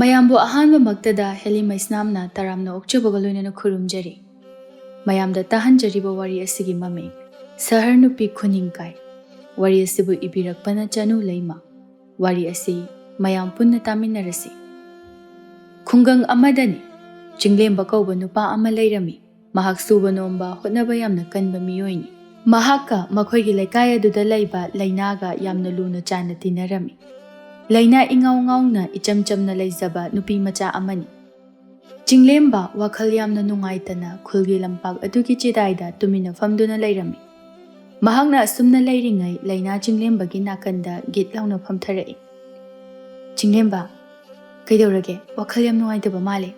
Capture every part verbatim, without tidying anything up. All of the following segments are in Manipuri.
ꯃꯌꯥꯝꯕꯨ ꯑꯍꯥꯟꯕꯃꯛꯇꯗ ꯍꯦꯂꯤ ꯃꯩꯁꯅꯥꯝꯅ ꯇꯔꯥꯝꯅ ꯑꯣꯛꯆꯕꯒ ꯂꯣꯏꯅꯅ ꯈꯨꯔꯨꯝꯖꯔꯤ꯫ ꯃꯌꯥꯝꯗ ꯇꯥꯍꯟꯖꯔꯤꯕ ꯋꯥꯔꯤ ꯑꯁꯤꯒꯤ ꯃꯃꯤꯡ ꯁꯍꯔ ꯅꯨꯄꯤ ꯈꯨꯅꯤꯡꯀꯥꯏ꯫ ꯋꯥꯔꯤ ꯑꯁꯤꯕꯨ ꯏꯕꯤꯔꯛꯄꯅ ꯆꯅꯨ ꯂꯩꯃ꯫ ꯋꯥꯔꯤ ꯑꯁꯤ ꯃꯌꯥꯝ ꯄꯨꯟꯅ ꯇꯥꯃꯤꯟꯅꯔꯁꯤ꯫ ꯈꯨꯡꯒꯪ ꯑꯃꯗꯅꯤ ꯆꯤꯡꯂꯦꯝꯕ ꯀꯧꯕ ꯅꯨꯄꯥ ꯑꯃ ꯂꯩꯔꯝꯃꯤ꯫ ꯃꯍꯥꯛ ꯁꯨꯕ ꯅꯣꯝꯕ, ꯍꯣꯠꯅꯕ ꯌꯥꯝꯅ ꯀꯟꯕ ꯃꯤꯑꯣꯏꯅꯤ꯫ ꯃꯍꯥꯛꯀ ꯃꯈꯣꯏꯒꯤ ꯂꯩꯀꯥꯏ ꯑꯗꯨꯗ ꯂꯩꯕ ꯂꯩꯅꯥꯒ ꯌꯥꯝꯅ ꯂꯨꯅ ꯆꯥꯟꯅ ꯇꯤꯟꯅꯔꯝꯃꯤ꯫ ꯂꯩꯅꯥ ꯏꯉꯥꯎ ꯉꯥꯎꯅ ꯏꯆꯝ ꯆꯝꯅ ꯂꯩꯖꯕ ꯅꯨꯄꯤ ꯃꯆꯥ ꯑꯃꯅꯤ꯫ ꯆꯤꯡꯂꯦꯝꯕ ꯋꯥꯈꯜ ꯌꯥꯝꯅ ꯅꯨꯡꯉꯥꯏꯇꯅ ꯈꯨꯜꯒꯤ ꯂꯝꯄꯥꯛ ꯑꯗꯨꯒꯤ ꯆꯤꯗꯥꯏꯗ ꯇꯨꯃꯤꯟꯅ ꯐꯝꯗꯨꯅ ꯂꯩꯔꯝꯃꯤ꯫ ꯃꯍꯥꯛꯅ ꯑꯁꯨꯝꯅ ꯂꯩꯔꯤꯉꯩ ꯂꯩꯅꯥ ꯆꯤꯡꯂꯦꯝꯕꯒꯤ ꯅꯥꯀꯟꯗ ꯒꯤꯠ ꯂꯥꯎꯅ ꯐꯝꯊꯔꯛꯏ꯫ "ꯆꯤꯡꯂꯦꯝꯕ, ꯀꯩꯗꯧꯔꯒꯦ? ꯋꯥꯈꯜ ꯌꯥꯝ ꯅꯨꯡꯉꯥꯏꯇꯕ ꯃꯥꯜꯂꯦ꯫"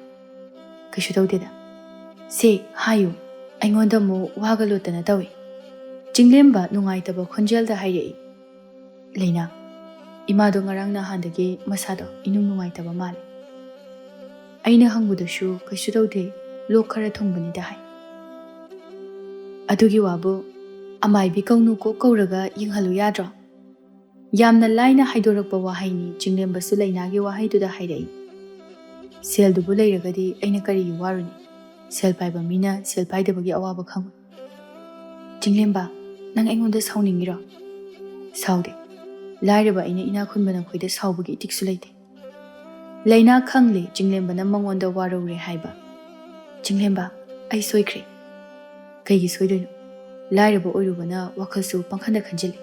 "ꯀꯩꯁꯨ ꯇꯧꯗꯦꯗ꯫" "ꯁꯦ, ꯍꯥꯏꯌꯨ, ꯑꯩꯉꯣꯟꯗ ꯑꯃꯨꯛ ꯋꯥꯒ ꯂꯣꯠꯇꯅ ꯇꯧꯏ꯫" ꯆꯤꯡꯂꯦꯝꯕ ꯅꯨꯡꯉꯥꯏꯇꯕ ꯈꯣꯟꯖꯦꯜꯗ ꯍꯥꯏꯔꯛꯏ꯫ "ꯂꯩꯅꯥ, ꯏꯃꯥꯗꯣ ꯉꯔꯥꯡ ꯅꯍꯥꯟꯗꯒꯤ ꯃꯁꯥꯗꯣ ꯏꯅꯨꯡ ꯅꯨꯡꯉꯥꯏꯇꯕ ꯃꯥꯜꯂꯦ꯫ ꯑꯩꯅ ꯍꯪꯕꯗꯁꯨ ꯀꯩꯁꯨ ꯇꯧꯗꯦ, ꯂꯣꯛ ꯈꯔ ꯊꯨꯡꯕꯅꯤꯗ ꯍꯥꯏ꯫" "ꯑꯗꯨꯒꯤ ꯋꯥꯕꯨ ꯑꯃꯥꯏꯕꯤ ꯀꯧꯅꯨ, ꯀꯣꯛ ꯀꯧꯔꯒ ꯌꯦꯡꯍꯜꯂꯨ ꯌꯥꯗ꯭ꯔꯣ?" ꯌꯥꯝꯅ ꯂꯥꯏꯅ ꯍꯥꯏꯗꯣꯔꯛꯄ ꯋꯥꯍꯩꯅꯤ꯫ ꯆꯤꯡꯂꯦꯝꯕꯁꯨ ꯂꯩꯅꯥꯒꯤ ꯋꯥꯍꯩꯗꯨꯗ ꯍꯥꯏꯔꯛꯏ꯫ "ꯁꯦꯜꯗꯨꯕꯨ ꯂꯩꯔꯒꯗꯤ ꯑꯩꯅ ꯀꯔꯤꯒꯤ ꯋꯥꯔꯨꯅꯤ? ꯁꯦꯜ ꯄꯥꯏꯕ ꯃꯤꯅ ꯁꯦꯜ ꯄꯥꯏꯗꯕꯒꯤ ꯑꯋꯥꯕ ꯈꯪꯉꯨ꯫" "ꯆꯤꯡꯂꯦꯝꯕ, ꯅꯪ ꯑꯩꯉꯣꯟꯗ ꯁꯥꯎꯅꯤꯡꯉꯤꯔꯣ?" "ꯁꯥꯎꯗꯦ꯫ ꯂꯥꯏꯔꯕ ꯑꯩꯅ ꯏꯅꯥꯛ ꯈꯨꯟꯕ ꯅꯈꯣꯏꯗ ꯁꯥꯎꯕꯒꯤ ꯏꯇꯤꯛꯁꯨ ꯂꯩꯇꯦ꯫" ꯂꯩꯅꯥ ꯈꯪꯂꯦ ꯆꯤꯡꯂꯦꯝꯕꯅ ꯃꯉꯣꯟꯗ ꯋꯥꯔꯧꯔꯦ ꯍꯥꯏꯕ꯫ "ꯆꯤꯡꯂꯦꯝꯕ, ꯑꯩ ꯁꯣꯏꯈ꯭ꯔꯦ꯫" "ꯀꯩꯒꯤ ꯁꯣꯏꯗꯣꯏꯅꯣ? ꯂꯥꯏꯔꯕ ꯑꯣꯏꯔꯨꯕꯅ ꯋꯥꯈꯜꯁꯨ ꯄꯪꯈꯟꯗ ꯈꯟꯖꯤꯜꯂꯤ꯫"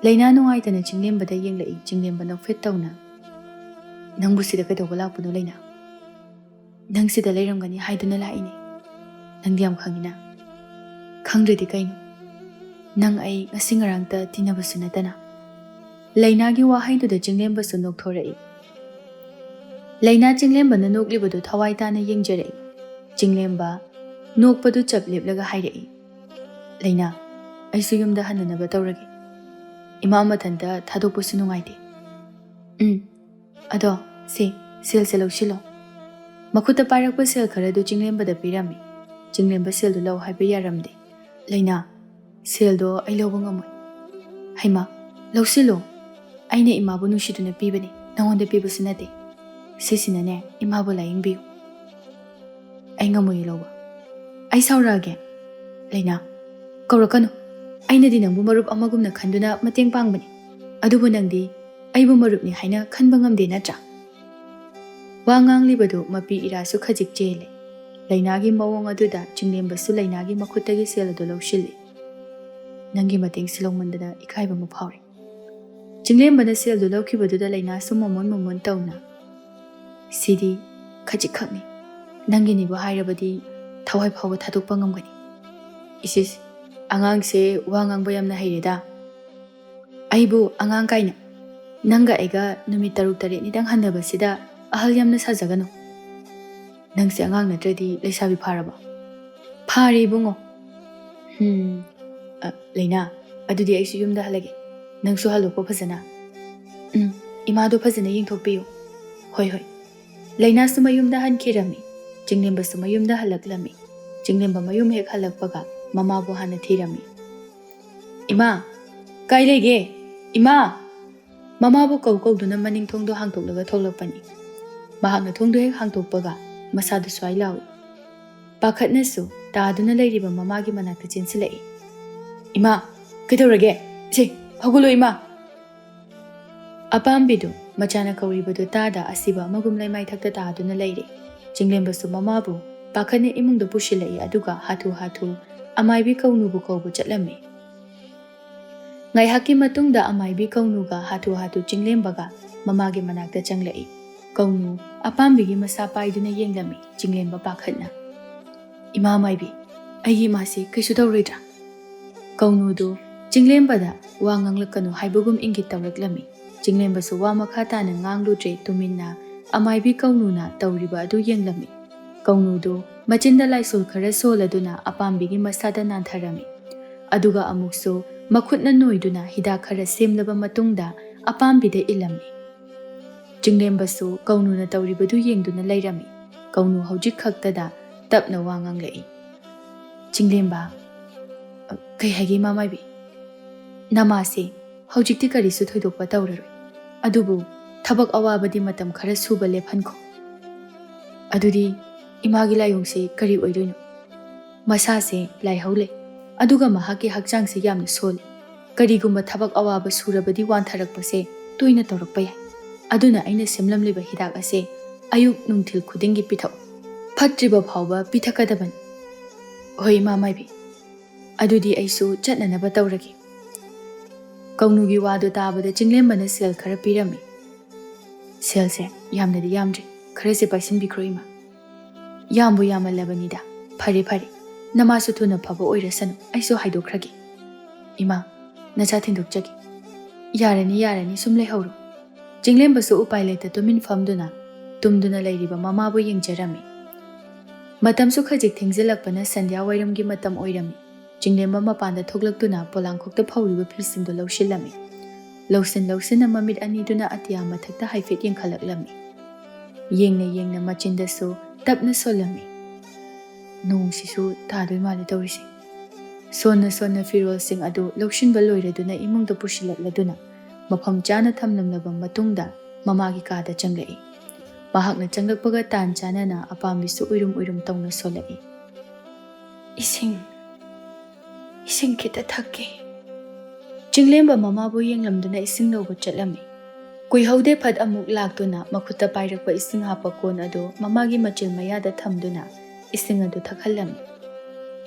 ꯂꯩꯅꯥ ꯅꯨꯡꯉꯥꯏꯇꯅ ꯆꯤꯡꯂꯦꯝꯕꯗ ꯌꯦꯡꯂꯛꯏ꯫ ꯆꯤꯡꯂꯦꯝꯕ ꯅꯣꯛꯐꯦꯠ ꯇꯧꯅ, "ꯅꯪꯕꯨ ꯁꯤꯗ ꯀꯩꯗꯧꯕ ꯂꯥꯛꯄꯅꯣ, ꯂꯩꯅꯥ? ꯅꯪ ꯁꯤꯗ ꯂꯩꯔꯝꯒꯅꯤ ꯍꯥꯏꯗꯨꯅ ꯂꯥꯛꯏꯅꯦ꯫ ꯅꯪꯗꯤ ꯌꯥꯝ ꯈꯪꯉꯤꯅ꯫" "ꯈꯪꯗ꯭ꯔꯗꯤ ꯀꯩꯅꯣ? ꯅꯪ ꯑꯩ ꯉꯁꯤ ꯉꯔꯥꯡꯇ ꯇꯤꯟꯅꯕꯁꯨ ꯅꯠꯇꯅ꯫" ꯂꯩꯅꯥꯒꯤ ꯋꯥꯍꯩꯗꯨꯗ ꯆꯤꯡꯂꯦꯝꯕꯁꯨ ꯅꯣꯛꯊꯣꯔꯛꯏ꯫ ꯂꯩꯅꯥ ꯆꯤꯡꯂꯦꯝꯕꯅ ꯅꯣꯛꯂꯤꯕꯗꯨ ꯊꯋꯥꯏ ꯇꯥꯅ ꯌꯦꯡꯖꯔꯛꯏ꯫ ꯆꯤꯡꯂꯦꯝꯕ ꯅꯣꯛꯄꯗꯨ ꯆꯞ ꯂꯦꯞꯂꯒ ꯍꯥꯏꯔꯛꯏ, "ꯂꯩꯅꯥ, ꯑꯩꯁꯨ ꯌꯨꯝꯗ ꯍꯟꯅꯅꯕ ꯇꯧꯔꯒꯦ꯫ ꯏꯃꯥ ꯃꯊꯟꯇ ꯊꯥꯗꯣꯛꯄꯁꯨ ꯅꯨꯡꯉꯥꯏꯇꯦ꯫ ꯎꯝ, ꯑꯗꯣ ꯁꯤ ꯁꯦꯜꯁꯦ ꯂꯧꯁꯤꯜꯂꯣ꯫" ꯃꯈꯨꯠꯇ ꯄꯥꯏꯔꯛꯄ ꯁꯦꯜ ꯈꯔꯗꯨ ꯆꯤꯡꯂꯦꯝꯕꯗ ꯄꯤꯔꯝꯃꯤ꯫ ꯆꯤꯡꯂꯦꯝꯕ ꯁꯦꯜꯗꯨ ꯂꯧ ꯍꯥꯏꯕ ꯌꯥꯔꯝꯗꯦ꯫ "ꯂꯩꯅꯥ, ꯁꯦꯜꯗꯣ ꯑꯩ ꯂꯧꯕ ꯉꯝꯃꯣꯏ꯫" "ꯍꯩꯃꯥ, ꯂꯧꯁꯤꯜꯂꯣ꯫ ꯑꯩꯅ ꯏꯃꯥꯕꯨ ꯅꯨꯡꯁꯤꯗꯨꯅ ꯄꯤꯕꯅꯤ, ꯅꯉꯣꯟꯗ ꯄꯤꯕꯁꯨ ꯅꯠꯇꯦ꯫" ꯁꯤꯁꯤꯅꯅꯦ ꯏꯃꯥꯕꯨ ꯂꯥꯌꯦꯡꯕꯤꯌꯨ꯫ ꯑꯩ ꯉꯝꯃꯣꯏꯌꯦ ꯂꯧꯕ꯫ ꯑꯩ ꯁꯥꯎꯔꯛꯑꯒꯦ꯫ ꯂꯩꯅꯥ, ꯀꯧꯔꯛꯀꯅꯨ꯫ ꯑꯩꯅꯗꯤ ꯅꯪꯕꯨ ꯃꯔꯨꯞ ꯑꯃꯒꯨꯝꯅ ꯈꯟꯗꯨꯅ ꯃꯇꯦꯡ ꯄꯥꯡꯕꯅꯤ꯫ ꯑꯗꯨꯕꯨ ꯅꯪꯗꯤ ꯑꯩꯕꯨ ꯃꯔꯨꯞꯅꯤ ꯍꯥꯏꯅ ꯈꯟꯕ ꯉꯝꯗꯦ ꯅꯠꯇ꯭ꯔꯥ? ꯋꯥ ꯉꯥꯡꯂꯤꯕꯗꯨ ꯃꯄꯤ ꯏꯔꯥꯁꯨ ꯈꯖꯤꯛ ꯆꯦꯜꯂꯦ꯫ ꯂꯩꯅꯥꯒꯤ ꯃꯑꯣꯡ ꯑꯗꯨꯗ ꯆꯤꯡꯂꯦꯝꯕꯁꯨ ꯂꯩꯅꯥꯒꯤ ꯃꯈꯨꯠꯇꯒꯤ ꯁꯦꯜ ꯑꯗꯨ ꯂꯧꯁꯤꯜꯂꯤ꯫ "ꯅꯪꯒꯤ ꯃꯇꯦꯡꯁꯤ ꯂꯧꯃꯟꯗꯅ ꯏꯀꯥꯏꯕ ꯑꯃ ꯐꯥꯎꯔꯦ꯫" ꯆꯤꯡꯂꯦꯝꯕꯅ ꯁꯦꯜꯗꯨ ꯂꯧꯈꯤꯕꯗꯨꯗ ꯂꯩꯅꯥꯁꯨ ꯃꯃꯣꯟ ꯃꯃꯣꯟ ꯇꯧꯅ, "ꯁꯤꯗꯤ ꯈꯖꯤꯛꯈꯛꯅꯤ꯫ ꯅꯪꯒꯤꯅꯤꯕꯨ ꯍꯥꯏꯔꯕꯗꯤ ꯊꯋꯥꯏ ꯐꯥꯎꯕ ꯊꯥꯗꯣꯛꯄ ꯉꯝꯒꯅꯤ꯫" "ꯏꯁꯤꯁ, ꯑꯉꯥꯡꯁꯦ ꯋꯥ ꯉꯥꯡꯕ ꯌꯥꯝꯅ ꯍꯩꯔꯦꯗ꯫ ꯑꯩꯕꯨ ꯑꯉꯥꯡ ꯀꯥꯏꯅ꯫ ꯅꯪꯒ ꯑꯩꯒ ꯅꯨꯃꯤꯠ ꯇꯔꯨꯛ ꯇꯔꯦꯠꯅꯤꯗꯪ ꯍꯟꯅꯕꯁꯤꯗ ꯑꯍꯜ ꯌꯥꯝꯅ ꯁꯥꯖꯒꯅꯨ꯫ ꯅꯪꯁꯦ ꯑꯉꯥꯡ ꯅꯠꯇ꯭ꯔꯗꯤ ꯂꯩꯁꯥꯕꯤ ꯐꯥꯔꯕ?" "ꯐꯥꯔꯦ ꯏꯕꯨꯡꯉꯣ꯫" "ꯍꯝ, ꯑ, ꯂꯩꯅꯥ, ꯑꯗꯨꯗꯤ ꯑꯩꯁꯨ ꯌꯨꯝꯗ ꯍꯜꯂꯒꯦ꯫ ꯅꯪꯁꯨ ꯍꯜꯂꯣꯀꯣ ꯐꯖꯅ꯫" "ꯎꯝ, ꯏꯃꯥꯗꯣ ꯐꯖꯅ ꯌꯦꯡꯊꯣꯛꯄꯤꯌꯨ꯫" "ꯍꯣꯏ, ꯍꯣꯏ꯫" ꯂꯩꯅꯥꯁꯨ ꯃꯌꯨꯝꯗ ꯍꯟꯈꯤꯔꯝꯃꯤ꯫ ꯆꯤꯡꯂꯦꯝꯕꯁꯨ ꯃꯌꯨꯝꯗ ꯍꯜꯂꯛꯂꯝꯃꯤ꯫ ꯆꯤꯡꯂꯦꯝꯕ ꯃꯌꯨꯝ ꯍꯦꯛ ꯍꯜꯂꯛꯄꯒ ꯃꯃꯥꯕꯨ ꯍꯥꯟꯅ ꯊꯤꯔꯝꯃꯤ꯫ "ꯏꯃꯥ, ꯀꯥꯏ ꯂꯩꯒꯦ? ꯏꯃꯥ!" ꯃꯃꯥꯕꯨ ꯀꯧ ꯀꯧꯗꯨꯅ ꯃꯅꯤꯡ ꯊꯣꯡꯗꯣ ꯍꯥꯡꯗꯣꯛꯂꯒ ꯊꯣꯛꯂꯛꯄꯅꯤ꯫ ꯃꯍꯥꯛꯅ ꯊꯣꯡꯗꯣ ꯍꯦꯛ ꯍꯥꯡꯗꯣꯛꯄꯒ ꯃꯁꯥꯗꯨ ꯁ꯭ꯋꯥꯏ ꯂꯥꯎꯏ꯫ ꯄꯥꯈꯠꯅꯁꯨ ꯇꯥꯗꯨꯅ ꯂꯩꯔꯤꯕ ꯃꯃꯥꯒꯤ ꯃꯅꯥꯛꯇ ꯆꯦꯟꯁꯤꯜꯂꯛꯏ꯫ "ꯏꯃꯥ, ꯀꯩꯗꯧꯔꯒꯦ? ꯁꯦ, ꯍꯧꯒꯠꯂꯣ ꯏꯃꯥ!" ꯑꯄꯥꯝꯕꯤꯗꯨ ꯃꯆꯥꯅ ꯀꯧꯔꯤꯕꯗꯨ ꯇꯥꯗ ꯑꯁꯤꯕ ꯑꯃꯒꯨꯝ ꯂꯩꯃꯥꯏꯊꯛꯇ ꯇꯥꯗꯨꯅ ꯂꯩꯔꯦ꯫ ꯆꯤꯡꯂꯦꯝꯕꯁꯨ ꯃꯃꯥꯕꯨ ꯄꯥꯈꯠꯅ ꯏꯃꯨꯡꯗ ꯄꯨꯁꯤꯜꯂꯛꯏ, ꯑꯗꯨꯒ ꯍꯥꯊꯨ ꯍꯥꯊꯨ ꯑꯃꯥꯏꯕꯤ ꯀꯧꯅꯨꯕꯨ ꯀꯧꯕ ꯆꯠꯂꯝꯃꯤ꯫ ꯉꯥꯏꯍꯥꯛꯀꯤ ꯃꯇꯨꯡꯗ ꯑꯃꯥꯏꯕꯤ ꯀꯧꯅꯨꯒ ꯍꯥꯊꯨ ꯍꯥꯊꯨ ꯆꯤꯡꯂꯦꯝꯕꯒ ꯃꯃꯥꯒꯤ ꯃꯅꯥꯛꯇ ꯆꯪꯂꯛꯏ꯫ ꯀꯧꯅꯨ ꯑꯄꯥꯝꯕꯤꯒꯤ ꯃꯁꯥ ꯄꯥꯏꯗꯨꯅ ꯌꯦꯡꯂꯝꯃꯤ꯫ ꯆꯤꯡꯂꯦꯝꯕ ꯄꯥꯈꯠꯅ, "ꯏꯃꯥ ꯑꯃꯥꯏꯕꯤ, ꯑꯩꯒꯤ ꯏꯃꯥꯁꯤ ꯀꯩꯁꯨ ꯇꯧꯔꯣꯏꯗ꯭ꯔꯥ?" ꯀꯧꯅꯨꯗꯨ ꯆꯤꯡꯂꯦꯝꯕꯗ ꯋꯥ ꯉꯥꯡꯂꯛꯀꯅꯨ ꯍꯥꯏꯕꯒꯨꯝ ꯏꯪꯒꯤꯠ ꯇꯧꯔꯛꯂꯝꯃꯤ꯫ ꯆꯤꯡꯂꯦꯝꯕꯁꯨ ꯋꯥ ꯃꯈꯥ ꯇꯥꯅ ꯉꯥꯡꯂꯨꯗ꯭ꯔꯦ, ꯇꯨꯃꯤꯟꯅ ꯑꯃꯥꯏꯕꯤ ꯀꯧꯅꯨꯅ ꯇꯧꯔꯤꯕ ꯑꯗꯨ ꯌꯦꯡꯂꯝꯃꯤ꯫ ꯀꯧꯅꯨꯗꯨ ꯃꯆꯤꯟꯗ ꯂꯥꯏꯁꯣꯜ ꯈꯔ ꯁꯣꯜꯂꯗꯨꯅ ꯑꯄꯥꯝꯕꯤꯒꯤ ꯃꯁꯥꯗ ꯅꯥꯟꯊꯔꯝꯃꯤ꯫ ꯑꯗꯨꯒ ꯑꯃꯨꯛꯁꯨ ꯃꯈꯨꯠꯅ ꯅꯣꯏꯗꯨꯅ ꯍꯤꯗꯥꯛ ꯈꯔ ꯁꯦꯝꯂꯕ ꯃꯇꯨꯡꯗ ꯑꯄꯥꯝꯕꯤꯗ ꯏꯜꯂꯝꯃꯤ꯫ ꯆꯤꯡꯂꯦꯝꯕꯁꯨ ꯀꯧꯅꯨꯅ ꯇꯧꯔꯤꯕꯗꯨ ꯌꯦꯡꯗꯨꯅ ꯂꯩꯔꯝꯃꯤ꯫ ꯀꯧꯅꯨ ꯍꯧꯖꯤꯛ ꯈꯛꯇꯗ ꯇꯞꯅ ꯋꯥ ꯉꯥꯡꯂꯛꯏ꯫ "ꯆꯤꯡꯂꯦꯝꯕ, ꯀꯩ ꯍꯥꯏꯒꯦ ꯏꯃꯥ ꯃꯥꯏꯕꯤ? ꯅꯃꯥꯁꯦ ꯍꯧꯖꯤꯛꯇꯤ ꯀꯔꯤꯁꯨ ꯊꯣꯏꯗꯣꯛꯄ ꯇꯧꯔꯔꯣꯏ꯫ ꯑꯗꯨꯕꯨ ꯊꯕꯛ ꯑꯋꯥꯕꯗꯤ ꯃꯇꯝ ꯈꯔ ꯁꯨꯕ ꯂꯦꯞꯍꯟꯈꯣ꯫ ꯑꯗꯨꯗꯤ ꯏꯃꯥꯒꯤ ꯂꯥꯏꯑꯣꯡꯁꯦ ꯀꯔꯤ ꯑꯣꯏꯗꯣꯏꯅꯣ? ꯃꯁꯥꯁꯦ ꯂꯥꯏꯍꯧ ꯂꯩ, ꯑꯗꯨꯒ ꯃꯍꯥꯛꯀꯤ ꯍꯛꯆꯥꯡꯁꯦ ꯌꯥꯝꯅ ꯁꯣꯜꯂꯤ꯫ ꯀꯔꯤꯒꯨꯝꯕ ꯊꯕꯛ ꯑꯋꯥꯕ ꯁꯨꯔꯕꯗꯤ ꯋꯥꯟꯊꯔꯛꯄꯁꯦ ꯇꯣꯏꯅ ꯇꯧꯔꯛꯄ ꯌꯥꯏ꯫ ꯑꯗꯨꯅ ꯑꯩꯅ ꯁꯦꯝꯂꯝꯂꯤꯕ ꯍꯤꯗꯥꯛ ꯑꯁꯦ ꯑꯌꯨꯛ ꯅꯨꯡꯊꯤꯜ ꯈꯨꯗꯤꯡꯒꯤ ꯄꯤꯊꯛꯎ꯫ ꯐꯠꯇ꯭ꯔꯤꯕ ꯐꯥꯎꯕ ꯄꯤꯊꯛꯀꯗꯕꯅꯤ꯫ ꯍꯣꯏ, ꯏꯃꯥ ꯃꯥꯏꯕꯤ, ꯑꯗꯨꯗꯤ ꯑꯩꯁꯨ ꯆꯠꯅꯅꯕ ꯇꯧꯔꯒꯦ꯫ ꯀꯧꯅꯨꯒꯤ ꯋꯥꯗꯨ ꯇꯥꯕꯗ ꯆꯤꯡꯂꯦꯝꯕꯅ ꯁꯦꯜ ꯈꯔ ꯄꯤꯔꯝꯃꯤ꯫ ꯁꯦꯜꯁꯦ ꯌꯥꯝꯅꯗꯤ ꯌꯥꯝꯗ꯭ꯔꯤ, ꯈꯔꯁꯦ ꯄꯥꯏꯁꯤꯟꯕꯤꯈ꯭ꯔꯣ, ꯏꯃꯥ꯫ ꯌꯥꯝꯕꯨ ꯌꯥꯝꯃꯜꯂꯕꯅꯤꯗ꯫ ꯐꯔꯦ, ꯐꯔꯦ, ꯅꯃꯥꯁꯨ ꯊꯨꯅ ꯐꯕ ꯑꯣꯏꯔꯁꯅꯨ, ꯑꯩꯁꯨ ꯍꯥꯏꯗꯣꯛꯈ꯭ꯔꯒꯦ꯫ ꯏꯃꯥ, ꯅꯆꯥ ꯊꯤꯟꯗꯣꯛꯆꯒꯦ꯫ ꯌꯥꯔꯅꯤ, ꯌꯥꯔꯅꯤ, ꯁꯨꯝ ꯂꯩꯍꯧꯔꯣ꯫ ꯆꯤꯡꯂꯦꯝꯕꯁꯨ ꯎꯄꯥꯏ ꯂꯩꯇ ꯇꯨꯃꯤꯟ ꯐꯝꯗꯨꯅ ꯇꯨꯝꯗꯨꯅ ꯂꯩꯔꯤꯕ ꯃꯃꯥꯕꯨ ꯌꯦꯡꯖꯔꯝꯃꯤ꯫ ꯃꯇꯝꯁꯨ ꯈꯖꯤꯛ ꯊꯦꯡꯖꯤꯜꯂꯛꯄꯅ ꯁꯟꯙ꯭ꯌꯥ ꯋꯥꯏꯔꯝꯒꯤ ꯃꯇꯝ ꯑꯣꯏꯔꯝꯃꯤ꯫ ꯆꯤꯡꯂꯦꯝꯕ ꯃꯄꯥꯟꯗ ꯊꯣꯛꯂꯛꯇꯨꯅ ꯄꯣꯂꯥꯡꯈꯣꯛꯇ ꯐꯧꯔꯤꯕ ꯐꯤꯁꯤꯡꯗꯨ ꯂꯧꯁꯤꯜꯂꯝꯃꯤ꯫ ꯂꯧꯁꯤꯟ ꯂꯧꯁꯤꯟꯅ ꯃꯃꯤꯠ ꯑꯅꯤꯗꯨꯅ ꯑꯇꯤꯌꯥ ꯃꯊꯛꯇ ꯍꯥꯏꯐꯦꯠ ꯌꯦꯡꯈꯠꯂꯛꯂꯝꯃꯤ꯫ ꯌꯦꯡꯅ ꯌꯦꯡꯅ ꯃꯆꯤꯟꯗꯁꯨ ꯇꯞꯅ ꯁꯣꯜꯂꯝꯃꯤ꯫ "ꯅꯣꯡꯁꯤꯁꯨ ꯇꯥꯗꯣꯏ ꯃꯥꯜꯂꯦ ꯇꯧꯔꯤꯁꯦ꯫" ꯁꯣꯟꯅ ꯁꯣꯟꯅ ꯐꯤꯔꯣꯜꯁꯤꯡ ꯑꯗꯨ ꯂꯧꯁꯤꯟꯕ ꯂꯣꯏꯔꯗꯨꯅ ꯏꯃꯨꯡꯗ ꯄꯨꯁꯤꯜꯂꯛꯂꯗꯨꯅ ꯃꯐꯝ ꯆꯥꯅ ꯊꯝꯂꯝꯂꯕ ꯃꯇꯨꯡꯗ ꯃꯃꯥꯒꯤ ꯀꯥꯗ ꯆꯪꯂꯛꯏ꯫ ꯃꯍꯥꯛꯅ ꯆꯪꯂꯛꯄꯒ ꯇꯥꯟ ꯆꯥꯅꯅ ꯑꯄꯥꯝꯕꯤꯁꯨ ꯎꯏꯔꯨꯝ ꯎꯏꯔꯨꯝ ꯇꯧꯅ ꯁꯣꯜꯂꯛꯏ꯫ "ꯏꯁꯤꯡ, ꯏꯁꯤꯡ ꯈꯤꯇ ꯊꯛꯀꯦ꯫" ꯆꯤꯡꯂꯦꯝꯕ ꯃꯃꯥꯕꯨ ꯌꯦꯡꯂꯝꯗꯨꯅ ꯏꯁꯤꯡ ꯂꯧꯕ ꯆꯠꯂꯝꯃꯤ꯫ ꯀꯨꯏꯍꯧꯗꯦ ꯐꯠ ꯑꯃꯨꯛ ꯂꯥꯛꯇꯨꯅ ꯃꯈꯨꯠꯇ ꯄꯥꯏꯔꯛꯄ ꯏꯁꯤꯡ ꯍꯥꯞꯄ ꯀꯣꯟ ꯑꯗꯨ ꯃꯃꯥꯒꯤ ꯃꯆꯤꯜ ꯃꯌꯥꯗ ꯊꯝꯗꯨꯅ ꯏꯁꯤꯡ ꯑꯗꯨ ꯊꯛꯍꯜꯂꯝꯃꯤ꯫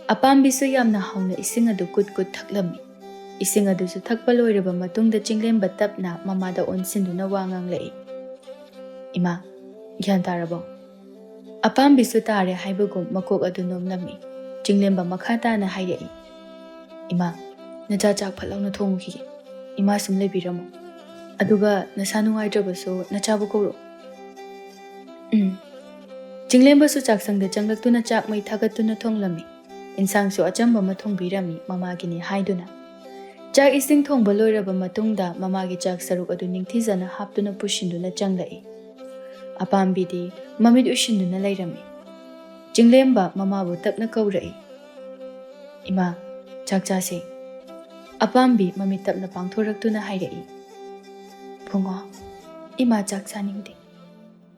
ꯑꯄꯥꯝꯕꯤꯁꯨ ꯌꯥꯝꯅ ꯍꯥꯎꯅ ꯏꯁꯤꯡ ꯑꯗꯨ ꯀꯨꯠ ꯀꯨꯠ ꯊꯛꯂꯝꯃꯤ꯫ ꯏꯁꯤꯡ ꯑꯗꯨꯁꯨ ꯊꯛꯄ ꯂꯣꯏꯔꯕ ꯃꯇꯨꯡꯗ ꯆꯤꯡꯂꯦꯝꯕ ꯇꯞꯅ ꯃꯃꯥꯗ ꯑꯣꯟꯁꯤꯟꯗꯨꯅ ꯋꯥ ꯉꯥꯡꯂꯛꯏ꯫ "ꯏꯃꯥ, ꯒ꯭ꯌꯥꯟ ꯇꯥꯔꯕꯣ?" ꯑꯄꯥꯝꯕꯤꯁꯨ ꯇꯥꯔꯦ ꯍꯥꯏꯕꯒꯨꯝ ꯃꯀꯣꯛ ꯑꯗꯨ ꯅꯣꯝꯂꯝꯃꯤ꯫ ꯆꯤꯡꯂꯦꯝꯕ ꯃꯈꯥ ꯇꯥꯅ ꯍꯥꯏꯔꯛꯏ, "ꯏꯃꯥ, ꯅꯆꯥ ꯆꯥꯛ ꯐꯠ ꯂꯥꯎꯅ ꯊꯣꯡꯉꯨꯈꯤꯒꯦ꯫ ꯏꯃꯥ ꯁꯨꯝ ꯂꯩꯕꯤꯔꯝꯃꯣ꯫ ꯑꯗꯨꯒ ꯅꯁꯥ ꯅꯨꯡꯉꯥꯏꯇ꯭ꯔꯕꯁꯨ ꯅꯆꯥꯕꯨ ꯀꯧꯔꯛꯑꯣ꯫" ꯎꯝ꯫ ꯆꯤꯡꯂꯦꯝꯕꯁꯨ ꯆꯥꯛꯁꯪꯗ ꯆꯪꯂꯛꯇꯨꯅ ꯆꯥꯛ ꯃꯩ ꯊꯥꯒꯠꯇꯨꯅ ꯊꯣꯡꯂꯝꯃꯤ꯫ ꯏꯟꯁꯥꯡꯁꯨ ꯑꯆꯝꯕ ꯑꯃ ꯊꯣꯡꯕꯤꯔꯝꯃꯤ, ꯃꯃꯥꯒꯤꯅꯤ ꯍꯥꯏꯗꯨꯅ꯫ ꯆꯥꯛ ꯏꯁꯤꯡ ꯊꯣꯡꯕ ꯂꯣꯏꯔꯕ ꯃꯇꯨꯡꯗ ꯃꯃꯥꯒꯤ ꯆꯥꯛ ꯁꯔꯨꯛ ꯑꯗꯨ ꯅꯤꯡꯊꯤꯖꯅ ꯍꯥꯞꯇꯨꯅ ꯄꯨꯁꯤꯟꯗꯨꯅ ꯆꯪꯂꯛꯏ꯫ ꯑꯄꯥꯝꯕꯤꯗꯤ ꯃꯃꯤꯠ ꯎꯏꯁꯤꯟꯗꯨꯅ ꯂꯩꯔꯝꯃꯤ꯫ ꯆꯤꯡꯂꯦꯝꯕ ꯃꯃꯥꯕꯨ ꯇꯞꯅ ꯀꯧꯔꯛꯏ꯫ "ꯏꯃꯥ, ꯆꯥꯛ ꯆꯥꯁꯦ꯫" ꯑꯄꯥꯝꯕꯤ ꯃꯃꯤꯠ ꯇꯞꯅ ꯄꯥꯡꯊꯣꯔꯛꯇꯨꯅ ꯍꯥꯏꯔꯛꯏ꯫ "ꯕꯨꯡꯉꯣ, "ꯏꯃꯥ, ꯆꯥꯛ ꯆꯥꯅꯤꯡꯗꯦ꯫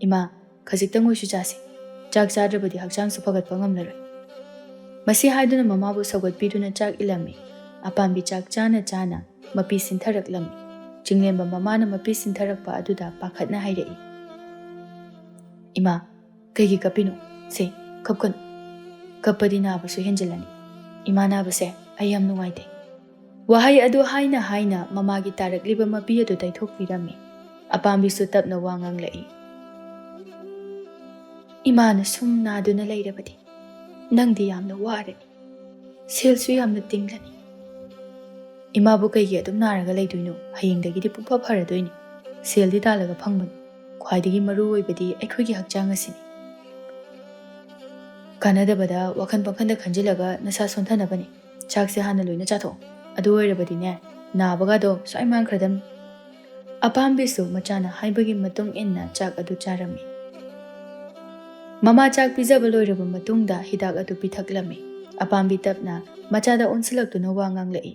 ꯏꯃꯥ, ꯈꯖꯤꯛꯇꯪ ꯑꯣꯏꯁꯨ ꯆꯥꯁꯤ꯫ ꯆꯥꯛ ꯆꯥꯗ꯭ꯔꯕꯗꯤ ꯍꯛꯆꯥꯡꯁꯨ ꯐꯒꯠꯄ ꯉꯝꯂꯔꯣꯏ"꯫ ꯃꯁꯤ ꯍꯥꯏꯗꯨꯅ ꯃꯃꯥꯕꯨ ꯁꯧꯒꯠꯄꯤꯗꯨꯅ ꯆꯥꯛ ꯏꯜꯂꯝꯃꯤ꯫ ꯑꯄꯥꯝꯕꯤ ꯆꯥꯛ ꯆꯥꯅ ꯆꯥꯅ ꯃꯄꯤ ꯁꯤꯟꯊꯔꯛꯂꯝꯃꯤ꯫ ꯆꯤꯡꯂꯦꯝꯕ ꯃꯃꯥꯅ ꯃꯄꯤ ꯁꯤꯟꯊꯔꯛꯄ ꯑꯗꯨꯗ ꯄꯥꯈꯠꯅ ꯍꯥꯏꯔꯛꯏ, "ꯏꯃꯥ, ꯀꯩꯒꯤ ꯀꯞꯄꯤꯅꯣ? ꯁꯦ, ꯀꯞꯀꯅꯨ꯫ ꯀꯞꯄꯗꯤ ꯅꯥꯕꯁꯨ ꯍꯦꯟꯖꯤꯜꯂꯅꯤ꯫ ꯏꯃꯥ ꯅꯥꯕꯁꯦ ꯑꯩ ꯌꯥꯝ ꯅꯨꯡꯉꯥꯏꯇꯦ"꯫ ꯋꯥꯍꯩ ꯑꯗꯨ ꯍꯥꯏꯅ ꯍꯥꯏꯅ ꯃꯃꯥꯒꯤ ꯇꯥꯔꯛꯂꯤꯕ ꯃꯄꯤ ꯑꯗꯨ ꯇꯩꯊꯣꯛꯄꯤꯔꯝꯃꯤ꯫ ꯑꯄꯥꯝꯕꯤꯁꯨ ꯇꯞꯅ ꯋꯥ ꯉꯥꯡꯂꯛꯏ, "ꯏꯃꯥꯅ ꯁꯨꯝ ꯅꯥꯗꯨꯅ ꯂꯩꯔꯕꯗꯤ ꯅꯪꯗꯤ ꯌꯥꯝꯅ ꯋꯥꯔꯅꯤ꯫ ꯁꯦꯜꯁꯨ ꯌꯥꯝꯅ ꯇꯤꯡꯂꯅꯤ꯫ ꯏꯃꯥꯕꯨ ꯀꯩꯒꯤ ꯑꯗꯨꯝ ꯅꯥꯔꯒ ꯂꯩꯗꯣꯏꯅꯣ? ꯍꯌꯦꯡꯗꯒꯤꯗꯤ ꯄꯨꯡꯐ ꯐꯔꯗꯣꯏꯅꯤ꯫ ꯁꯦꯜꯗꯤ ꯇꯥꯜꯂꯒ ꯐꯪꯕꯅꯤ꯫ ꯈ꯭ꯋꯥꯏꯗꯒꯤ ꯃꯔꯨ ꯑꯣꯏꯕꯗꯤ ꯑꯩꯈꯣꯏꯒꯤ ꯍꯛꯆꯥꯡ ꯑꯁꯤꯅꯤ"꯫ "ꯀꯥꯟꯅꯗꯕꯗ ꯋꯥꯈꯜ ꯄꯪꯈꯟꯗ ꯈꯟꯖꯤꯜꯂꯒ ꯅꯁꯥ ꯁꯣꯟꯊꯅꯕꯅꯤ꯫ ꯆꯥꯛꯁꯦ ꯍꯥꯟꯅ ꯂꯣꯏꯅ ꯆꯥꯊꯣꯛꯑꯣ꯫ ꯑꯗꯨ ꯑꯣꯏꯔꯕꯗꯤꯅꯦ, ꯅꯥꯕꯒꯗꯣ ꯁ꯭ꯋꯥꯏ ꯃꯥꯡꯈ꯭ꯔꯗꯝꯅꯤ"꯫ ꯑꯄꯥꯝꯕꯤꯁꯨ ꯃꯆꯥꯅ ꯍꯥꯏꯕꯒꯤ ꯃꯇꯨꯡ ꯏꯟꯅ ꯆꯥꯛ ꯑꯗꯨ ꯆꯥꯔꯝꯃꯤ꯫ ꯃꯃꯥ ꯆꯥꯛ ꯄꯤꯖꯕ ꯂꯣꯏꯔꯕ ꯃꯇꯨꯡꯗ ꯍꯤꯗꯥꯛ ꯑꯗꯨ ꯄꯤꯊꯛꯂꯝꯃꯤ꯫ ꯑꯄꯥꯝꯕꯤ ꯇꯞꯅ ꯃꯆꯥꯗ ꯑꯣꯟꯁꯤꯜꯂꯛꯇꯨꯅ ꯋꯥ ꯉꯥꯡꯂꯛꯏ,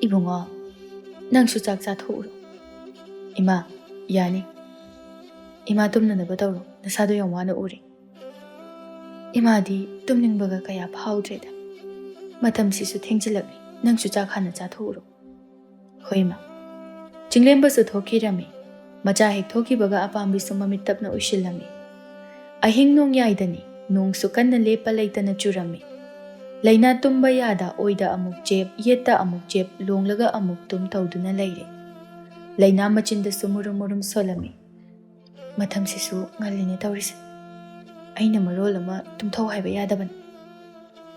"ꯏꯕꯨꯡꯉꯣ, ꯅꯪꯁꯨ ꯆꯥꯛ ꯆꯥꯊꯣꯛꯎꯔꯣ"꯫ "ꯏꯃꯥ, ꯌꯥꯅꯤ꯫ ꯏꯃꯥ, ꯇꯨꯝꯅꯅꯕ ꯇꯧꯔꯣ, ꯅꯁꯥꯗꯣ ꯌꯥꯝ ꯋꯥꯅ ꯎꯔꯦ"꯫ "ꯏꯃꯥꯗꯤ ꯇꯨꯝꯅꯤꯡꯕꯒ ꯀꯌꯥ ꯐꯥꯎꯗ꯭ꯔꯦꯗ꯫ ꯃꯇꯝꯁꯤꯁꯨ ꯊꯦꯡꯖꯤꯜꯂꯛꯂꯦ, ꯅꯪꯁꯨ ꯆꯥꯛ ꯍꯥꯟꯅ ꯆꯥꯊꯣꯛꯎꯔꯣ"꯫ "ꯍꯣꯏ, ꯏꯃꯥ"꯫ ꯆꯤꯡꯂꯦꯝꯕꯁꯨ ꯊꯣꯛꯈꯤꯔꯝꯃꯤ꯫ ꯃꯆꯥ ꯍꯦꯛ ꯊꯣꯛꯈꯤꯕꯒ ꯑꯄꯥꯝꯕꯤꯁꯨ ꯃꯃꯤꯠ ꯇꯞꯅ ꯎꯏꯁꯤꯜꯂꯝꯃꯤ꯫ ꯑꯍꯤꯡ ꯅꯣꯡꯌꯥꯏꯗꯅꯤ, ꯅꯣꯡꯁꯨ ꯀꯟꯅ ꯂꯦꯞꯄ ꯂꯩꯇꯅ ꯆꯨꯔꯝꯃꯤ꯫ ꯂꯩꯅꯥ ꯇꯨꯝꯕ ꯌꯥꯗ ꯑꯣꯏꯗ ꯑꯃꯨꯛ ꯆꯦꯞ, ꯌꯦꯠꯇ ꯑꯃꯨꯛ ꯆꯦꯞ, ꯂꯣꯡꯂꯒ ꯑꯃꯨꯛ ꯇꯨꯝ ꯇꯧꯗꯨꯅ ꯂꯩꯔꯦ꯫ ꯂꯩꯅꯥ ꯃꯆꯤꯟꯗꯁꯨ ꯃꯨꯔꯨꯝ ꯃꯨꯔꯨꯝ ꯁꯣꯜꯂꯝꯃꯤ꯫ "ꯃꯇꯝꯁꯤꯁꯨ ꯉꯜꯂꯤꯅꯦ ꯇꯧꯔꯤꯁꯦ꯫ ꯑꯩꯅ ꯃꯔꯣꯜ ꯑꯃ ꯇꯨꯝꯊꯧ ꯍꯥꯏꯕ ꯌꯥꯗꯕꯅꯤ"꯫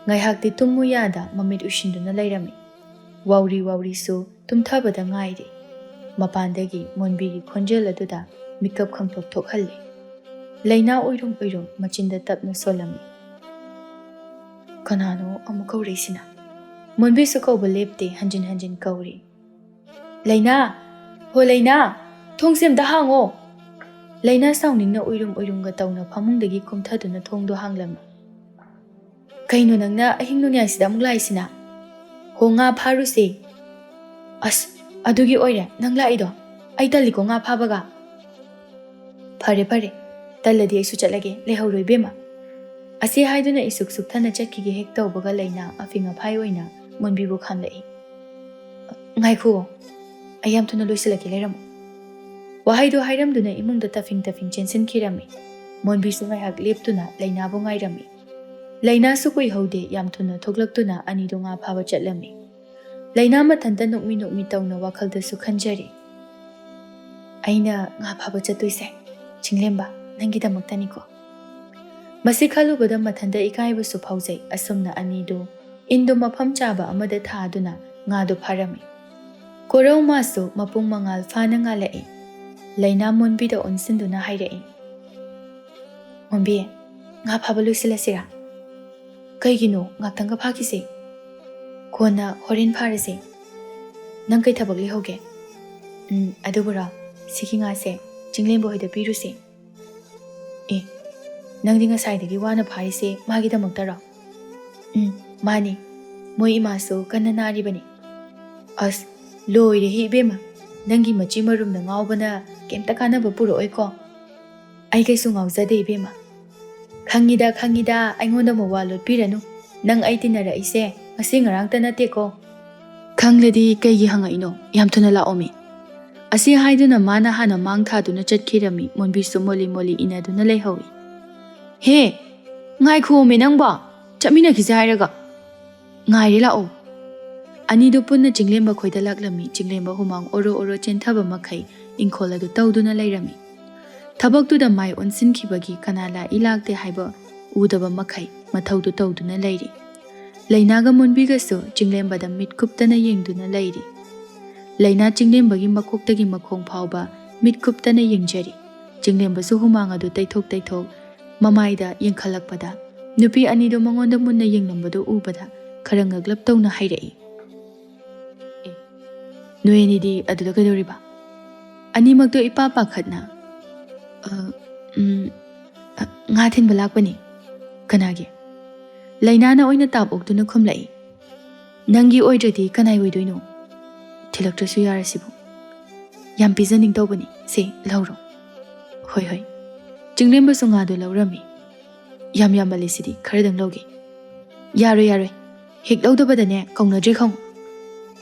ꯉꯥꯏꯍꯥꯛꯇꯤ ꯇꯨꯝꯃꯨ ꯌꯥꯗ ꯃꯃꯤꯠ ꯎꯏꯁꯤꯟꯗꯨꯅ ꯂꯩꯔꯝꯃꯤ꯫ ꯋꯥꯎꯔꯤ ꯋꯥꯎꯔꯤꯁꯨ ꯇꯨꯝꯊꯕꯗ ꯉꯥꯏꯔꯤ꯫ ꯃꯄꯥꯟꯗꯒꯤ ꯃꯣꯟꯕꯤꯒꯤ ꯈꯣꯟꯖꯦꯜ ꯑꯗꯨꯗ ꯃꯤꯀꯞ ꯈꯪꯊꯣꯛ ꯊꯣꯛꯍꯜꯂꯤ꯫ ꯂꯩꯅꯥ ꯎꯏꯔꯨꯝ ꯎꯏꯔꯨꯝ ꯃꯆꯤꯟꯗ ꯇꯞꯅ ꯁꯣꯜꯂꯝꯃꯤ꯫ "ꯀꯅꯥꯅꯣ ꯑꯃꯨꯛ ꯀꯧꯔꯛꯏꯁꯤꯅ?" ꯃꯣꯟꯕꯤꯁꯨ ꯀꯧꯕ ꯂꯦꯞꯇꯦ, ꯍꯟꯖꯤꯟ ꯍꯟꯖꯤꯟ ꯀꯧꯔꯤ꯫ "ꯂꯩꯅꯥ! ꯍꯣ ꯂꯩꯅꯥ! ꯊꯣꯡꯁꯦ ꯑꯝꯇ ꯍꯥꯡꯉꯣ!" ꯂꯩꯅꯥ ꯁꯥꯎꯅꯤꯡꯅ ꯎꯏꯔꯨꯝ ꯎꯏꯔꯨꯝꯒ ꯇꯧꯅ ꯐꯃꯨꯡꯗꯒꯤ ꯀꯨꯝꯊꯗꯨꯅ ꯊꯣꯡꯗꯣ ꯍꯥꯡꯂꯝꯃꯤ꯫ "ꯀꯩꯅꯣ ꯅꯪꯅ ꯑꯍꯤꯡ ꯅꯣꯡꯌꯥꯏꯁꯤꯗ ꯑꯃꯨꯛ ꯂꯥꯛꯏꯁꯤꯅ?" "ꯍꯣ, ꯉꯥ ꯐꯥꯔꯨꯁꯦ"꯫ "ꯑꯁ, ꯑꯗꯨꯒꯤ ꯑꯣꯏꯔꯦ ꯅꯪ ꯂꯥꯛꯏꯗꯣ?" "ꯑꯩ ꯇꯜꯂꯤꯀꯣ ꯉꯥ ꯐꯥꯕꯒ꯫" "ꯐꯔꯦ ꯐꯔꯦ, ꯇꯜꯂꯗꯤ ꯑꯩꯁꯨ ꯆꯠꯂꯒꯦ, ꯂꯩꯍꯧꯔꯣ ꯏꯕꯦꯝꯃ꯫" ꯑꯁꯤ ꯍꯥꯏꯗꯨꯅ ꯏꯁꯨꯛ ꯁꯨꯛꯊꯅ ꯆꯠꯈꯤꯒꯦ ꯍꯦꯛ ꯇꯧꯕꯒ ꯂꯩꯅꯥ ꯑꯐꯤꯡ ꯑꯐꯥꯏ ꯑꯣꯏꯅ ꯃꯣꯟꯕꯤꯕꯨ ꯈꯥꯝꯂꯛꯏ꯫ "ꯉꯥꯏꯈꯣ, ꯑꯩ ꯌꯥꯝ ꯊꯨꯅ ꯂꯣꯏꯁꯤꯜꯂꯛꯀꯦ, ꯂꯩꯔꯝꯃꯨ꯫" ꯋꯥꯍꯩꯗꯨ ꯍꯥꯏꯔꯝꯗꯨꯅ ꯏꯃꯨꯡꯗ ꯇꯐꯤꯡ ꯇꯐꯤꯡ ꯆꯦꯟꯁꯤꯟꯈꯤꯔꯝꯃꯤ꯫ ꯃꯣꯟꯕꯤꯁꯨ ꯉꯥꯏꯍꯥꯛ ꯂꯦꯞꯇꯨꯅ ꯂꯩꯅꯥꯕꯨ ꯉꯥꯏꯔꯝꯃꯤ꯫ ꯂꯩꯅꯥꯁꯨ ꯀꯨꯏꯍꯧꯗꯦ, ꯌꯥꯝ ꯊꯨꯅ ꯊꯣꯛꯂꯛꯇꯨꯅ ꯑꯅꯤꯗꯨ ꯉꯥ ꯐꯥꯕ ꯆꯠꯂꯝꯃꯤ꯫ ꯂꯩꯅꯥ ꯃꯊꯟꯇ ꯅꯣꯛꯃꯤ ꯅꯣꯛꯃꯤ ꯇꯧꯅ ꯋꯥꯈꯜꯗꯁꯨ ꯈꯟꯖꯔꯤ꯫ "ꯑꯩꯅ ꯉꯥ ꯐꯥꯕ ꯆꯠꯇꯣꯏꯁꯦ, ꯆꯤꯡꯂꯦꯝꯕ, ꯅꯪꯒꯤꯗꯃꯛꯇꯅꯤꯀꯣ꯫" ꯃꯁꯤ ꯈꯜꯂꯨꯕꯗ ꯃꯊꯟꯇ ꯏꯀꯥꯏꯕꯁꯨ ꯐꯥꯎꯖꯩ꯫ ꯑꯁꯨꯝꯅ ꯑꯅꯤꯗꯨ ꯏꯟꯗꯨ ꯃꯐꯝ ꯆꯥꯕ ꯑꯃꯗ ꯊꯥꯗꯨꯅ ꯉꯥꯗꯨ ꯐꯥꯔꯝꯃꯤ꯫ ꯀꯣꯔꯧ ꯃꯥꯁꯨ ꯃꯄꯨꯡ ꯃꯉꯥꯜ ꯐꯥꯅ ꯉꯥꯜꯂꯛꯏ꯫ ꯂꯩꯅꯥ ꯃꯣꯟꯕꯤꯗ ꯑꯣꯟꯁꯤꯟꯗꯨꯅ ꯍꯥꯏꯔꯛꯏ, "ꯃꯣꯟꯕꯤ, ꯉꯥ ꯐꯥꯕ ꯂꯣꯏꯁꯤꯜꯂꯁꯤꯔꯥ?" "ꯀꯩꯒꯤꯅꯣ? ꯉꯥꯛꯇꯪꯒ ꯐꯥꯈꯤꯁꯦ꯫ ꯀꯣꯟꯅ ꯍꯣꯔꯦꯟ ꯐꯥꯔꯁꯦ꯫ ꯅꯪ ꯀꯩ ꯊꯕꯛ ꯂꯩꯍꯧꯒꯦ?" "ꯎꯝ, ꯑꯗꯨꯕꯨꯔꯣ, ꯁꯤꯒꯤ ꯉꯥꯁꯦ ꯆꯤꯡꯂꯦꯝꯕ ꯍꯣꯏꯗ ꯄꯤꯔꯨꯁꯦ꯫" "ꯑꯦ, ꯅꯪꯗꯤ ꯉꯁꯥꯏꯗꯒꯤ ꯋꯥꯅ ꯐꯥꯔꯤꯁꯦ ꯃꯥꯒꯤꯗꯃꯛꯇꯔꯣ?" "ꯎꯝ, ꯃꯥꯅꯤ꯫ ꯃꯣꯏ ꯏꯃꯥꯁꯨ ꯀꯟꯅ ꯅꯥꯔꯤꯕꯅꯤ꯫" "ꯑꯁ, ꯂꯣꯏꯔꯦꯍꯦ ꯏꯕꯦꯝꯃ, ꯅꯪꯒꯤ ꯃꯆꯤ ꯃꯔꯨꯝꯗ ꯉꯥꯎꯕꯅ ꯀꯩꯝꯇ ꯀꯥꯟꯅꯕ ꯄꯨꯔꯛꯑꯣꯏꯀꯣ꯫" "ꯑꯩ ꯀꯩꯁꯨ ꯉꯥꯎꯖꯗꯦ ꯏꯕꯦꯝꯃ꯫ ꯈꯪꯉꯤꯗ, ꯈꯪꯉꯤꯗ, ꯑꯩꯉꯣꯟꯗ ꯃꯋꯥ ꯂꯣꯠꯄꯤꯔꯅꯨ꯫ ꯅꯪ ꯑꯩ ꯇꯤꯟꯅꯔꯛꯏꯁꯦ ꯉꯁꯤ ꯉꯔꯥꯡꯇ ꯅꯠꯇꯦꯀꯣ꯫" "ꯈꯪꯂꯗꯤ ꯀꯩꯒꯤ ꯍꯪꯉꯛꯏꯅꯣ? ꯌꯥꯝ ꯊꯨꯅ ꯂꯥꯛꯑꯣꯃꯤ꯫" ꯑꯁꯤ ꯍꯥꯏꯗꯨꯅ ꯃꯥꯅ ꯍꯥꯟꯅ ꯃꯥꯡ ꯊꯥꯗꯨꯅ ꯆꯠꯈꯤꯔꯝꯃꯤ꯫ ꯃꯣꯟꯕꯤꯁꯨ ꯃꯣꯂꯤ ꯃꯣꯂꯤ ꯏꯟꯅꯗꯨꯅ ꯂꯩꯍꯧꯏ꯫ "ꯍꯦ, ꯉꯥꯏꯈꯣꯃꯤ ꯅꯪꯕꯣ, ꯆꯠꯃꯤꯟꯅꯈꯤꯁꯦ ꯍꯥꯏꯔꯒ꯫" "ꯉꯥꯏꯔꯦ ꯂꯥꯛꯑꯣ꯫" ꯑꯅꯤꯗꯨ ꯄꯨꯟꯅ ꯆꯤꯡꯂꯦꯝꯕ ꯈꯣꯏꯗ ꯂꯥꯛꯂꯝꯃꯤ꯫ ꯆꯤꯡꯂꯦꯝꯕ ꯍꯨꯃꯥꯡ ꯑꯣꯔꯣ ꯑꯣꯔꯣ ꯆꯦꯟꯊꯕ ꯃꯈꯩ ꯏꯪꯈꯣꯜ ꯑꯗꯨ ꯇꯧꯗꯨꯅ ꯂꯩꯔꯝꯃꯤ꯫ ꯊꯕꯛꯇꯨꯗ ꯃꯥꯏ ꯑꯣꯟꯁꯤꯟꯈꯤꯕꯒꯤ ꯀꯅꯥ ꯂꯥꯛꯏ ꯂꯥꯛꯇꯦ ꯍꯥꯏꯕ ꯎꯗꯕ ꯃꯈꯩ ꯃꯊꯧꯗꯨ ꯇꯧꯗꯨꯅ ꯂꯩꯔꯤ꯫ ꯂꯩꯅꯥꯒ ꯃꯣꯟꯕꯤꯒꯁꯨ ꯆꯤꯡꯂꯦꯝꯕꯗ ꯃꯤꯠ ꯀꯨꯞꯇꯅ ꯌꯦꯡꯗꯨꯅ ꯂꯩꯔꯤ꯫ ꯂꯩꯅꯥ ꯆꯤꯡꯂꯦꯝꯕꯒꯤ ꯃꯀꯣꯛꯇꯒꯤ ꯃꯈꯣꯡ ꯐꯥꯎꯕ ꯃꯤꯠ ꯀꯨꯞꯇꯅ ꯌꯦꯡꯖꯔꯤ꯫ ꯆꯤꯡꯂꯦꯝꯕꯁꯨ ꯍꯨꯃꯥꯡ ꯑꯗꯨ ꯇꯩꯊꯣꯛ ꯇꯩꯊꯣꯛ ꯃꯃꯥꯏꯗ ꯌꯦꯡꯈꯠꯂꯛꯄꯗ, ꯅꯨꯄꯤ ꯑꯅꯤꯗꯨ ꯃꯉꯣꯟꯗ ꯃꯨꯟꯅ ꯌꯦꯡꯂꯝꯕꯗꯨ ꯎꯕꯗ ꯈꯔ ꯉꯛꯂꯞ ꯇꯧꯅ ꯍꯥꯏꯔꯛꯏ, "ꯑꯦ, ꯅꯣꯏ ꯑꯅꯤꯗꯤ ꯑꯗꯨꯗ ꯀꯩꯗꯧꯔꯤꯕ?" ꯑꯅꯤꯃꯛꯇꯨ ꯏꯄꯥ ꯄꯥꯈꯠꯅ, "ꯑ, ꯎꯝ, ꯑ, ꯉꯥ ꯊꯤꯟꯕ ꯂꯥꯛꯄꯅꯤ꯫" "ꯀꯅꯥꯒꯤ?" ꯂꯩꯅꯥꯅ ꯑꯣꯏꯅ ꯇꯥꯞ ꯑꯣꯛꯇꯨꯅ ꯈꯨꯝꯂꯛꯏ꯫ "ꯅꯪꯒꯤ ꯑꯣꯏꯗ꯭ꯔꯗꯤ ꯀꯅꯥꯏ ꯑꯣꯏꯗꯣꯏꯅꯣ? ꯊꯤꯜꯂꯛꯇ꯭ꯔꯁꯨ ꯌꯥꯔꯁꯤꯕꯨ꯫" "ꯌꯥꯝ ꯄꯤꯖꯅꯤꯡ ꯇꯧꯕꯅꯤ, ꯁꯦ, ꯂꯧꯔꯣ꯫" "ꯍꯣꯏ, ꯍꯣꯏ꯫" ꯆꯤꯡꯂꯦꯝꯕꯁꯨ ꯉꯥꯗꯨ ꯂꯧꯔꯝꯃꯤ꯫ "ꯌꯥꯝ ꯌꯥꯝꯃꯜꯂꯦ ꯁꯤꯗꯤ, ꯈꯔꯗꯪ ꯂꯧꯒꯦ꯫" "ꯌꯥꯔꯣꯏ, ꯌꯥꯔꯣꯏ꯫ ꯍꯦꯛ ꯂꯧꯗꯕꯗꯅꯦ, ꯀꯧꯅꯗ꯭ꯔꯦ ꯈꯪꯉꯨ꯫"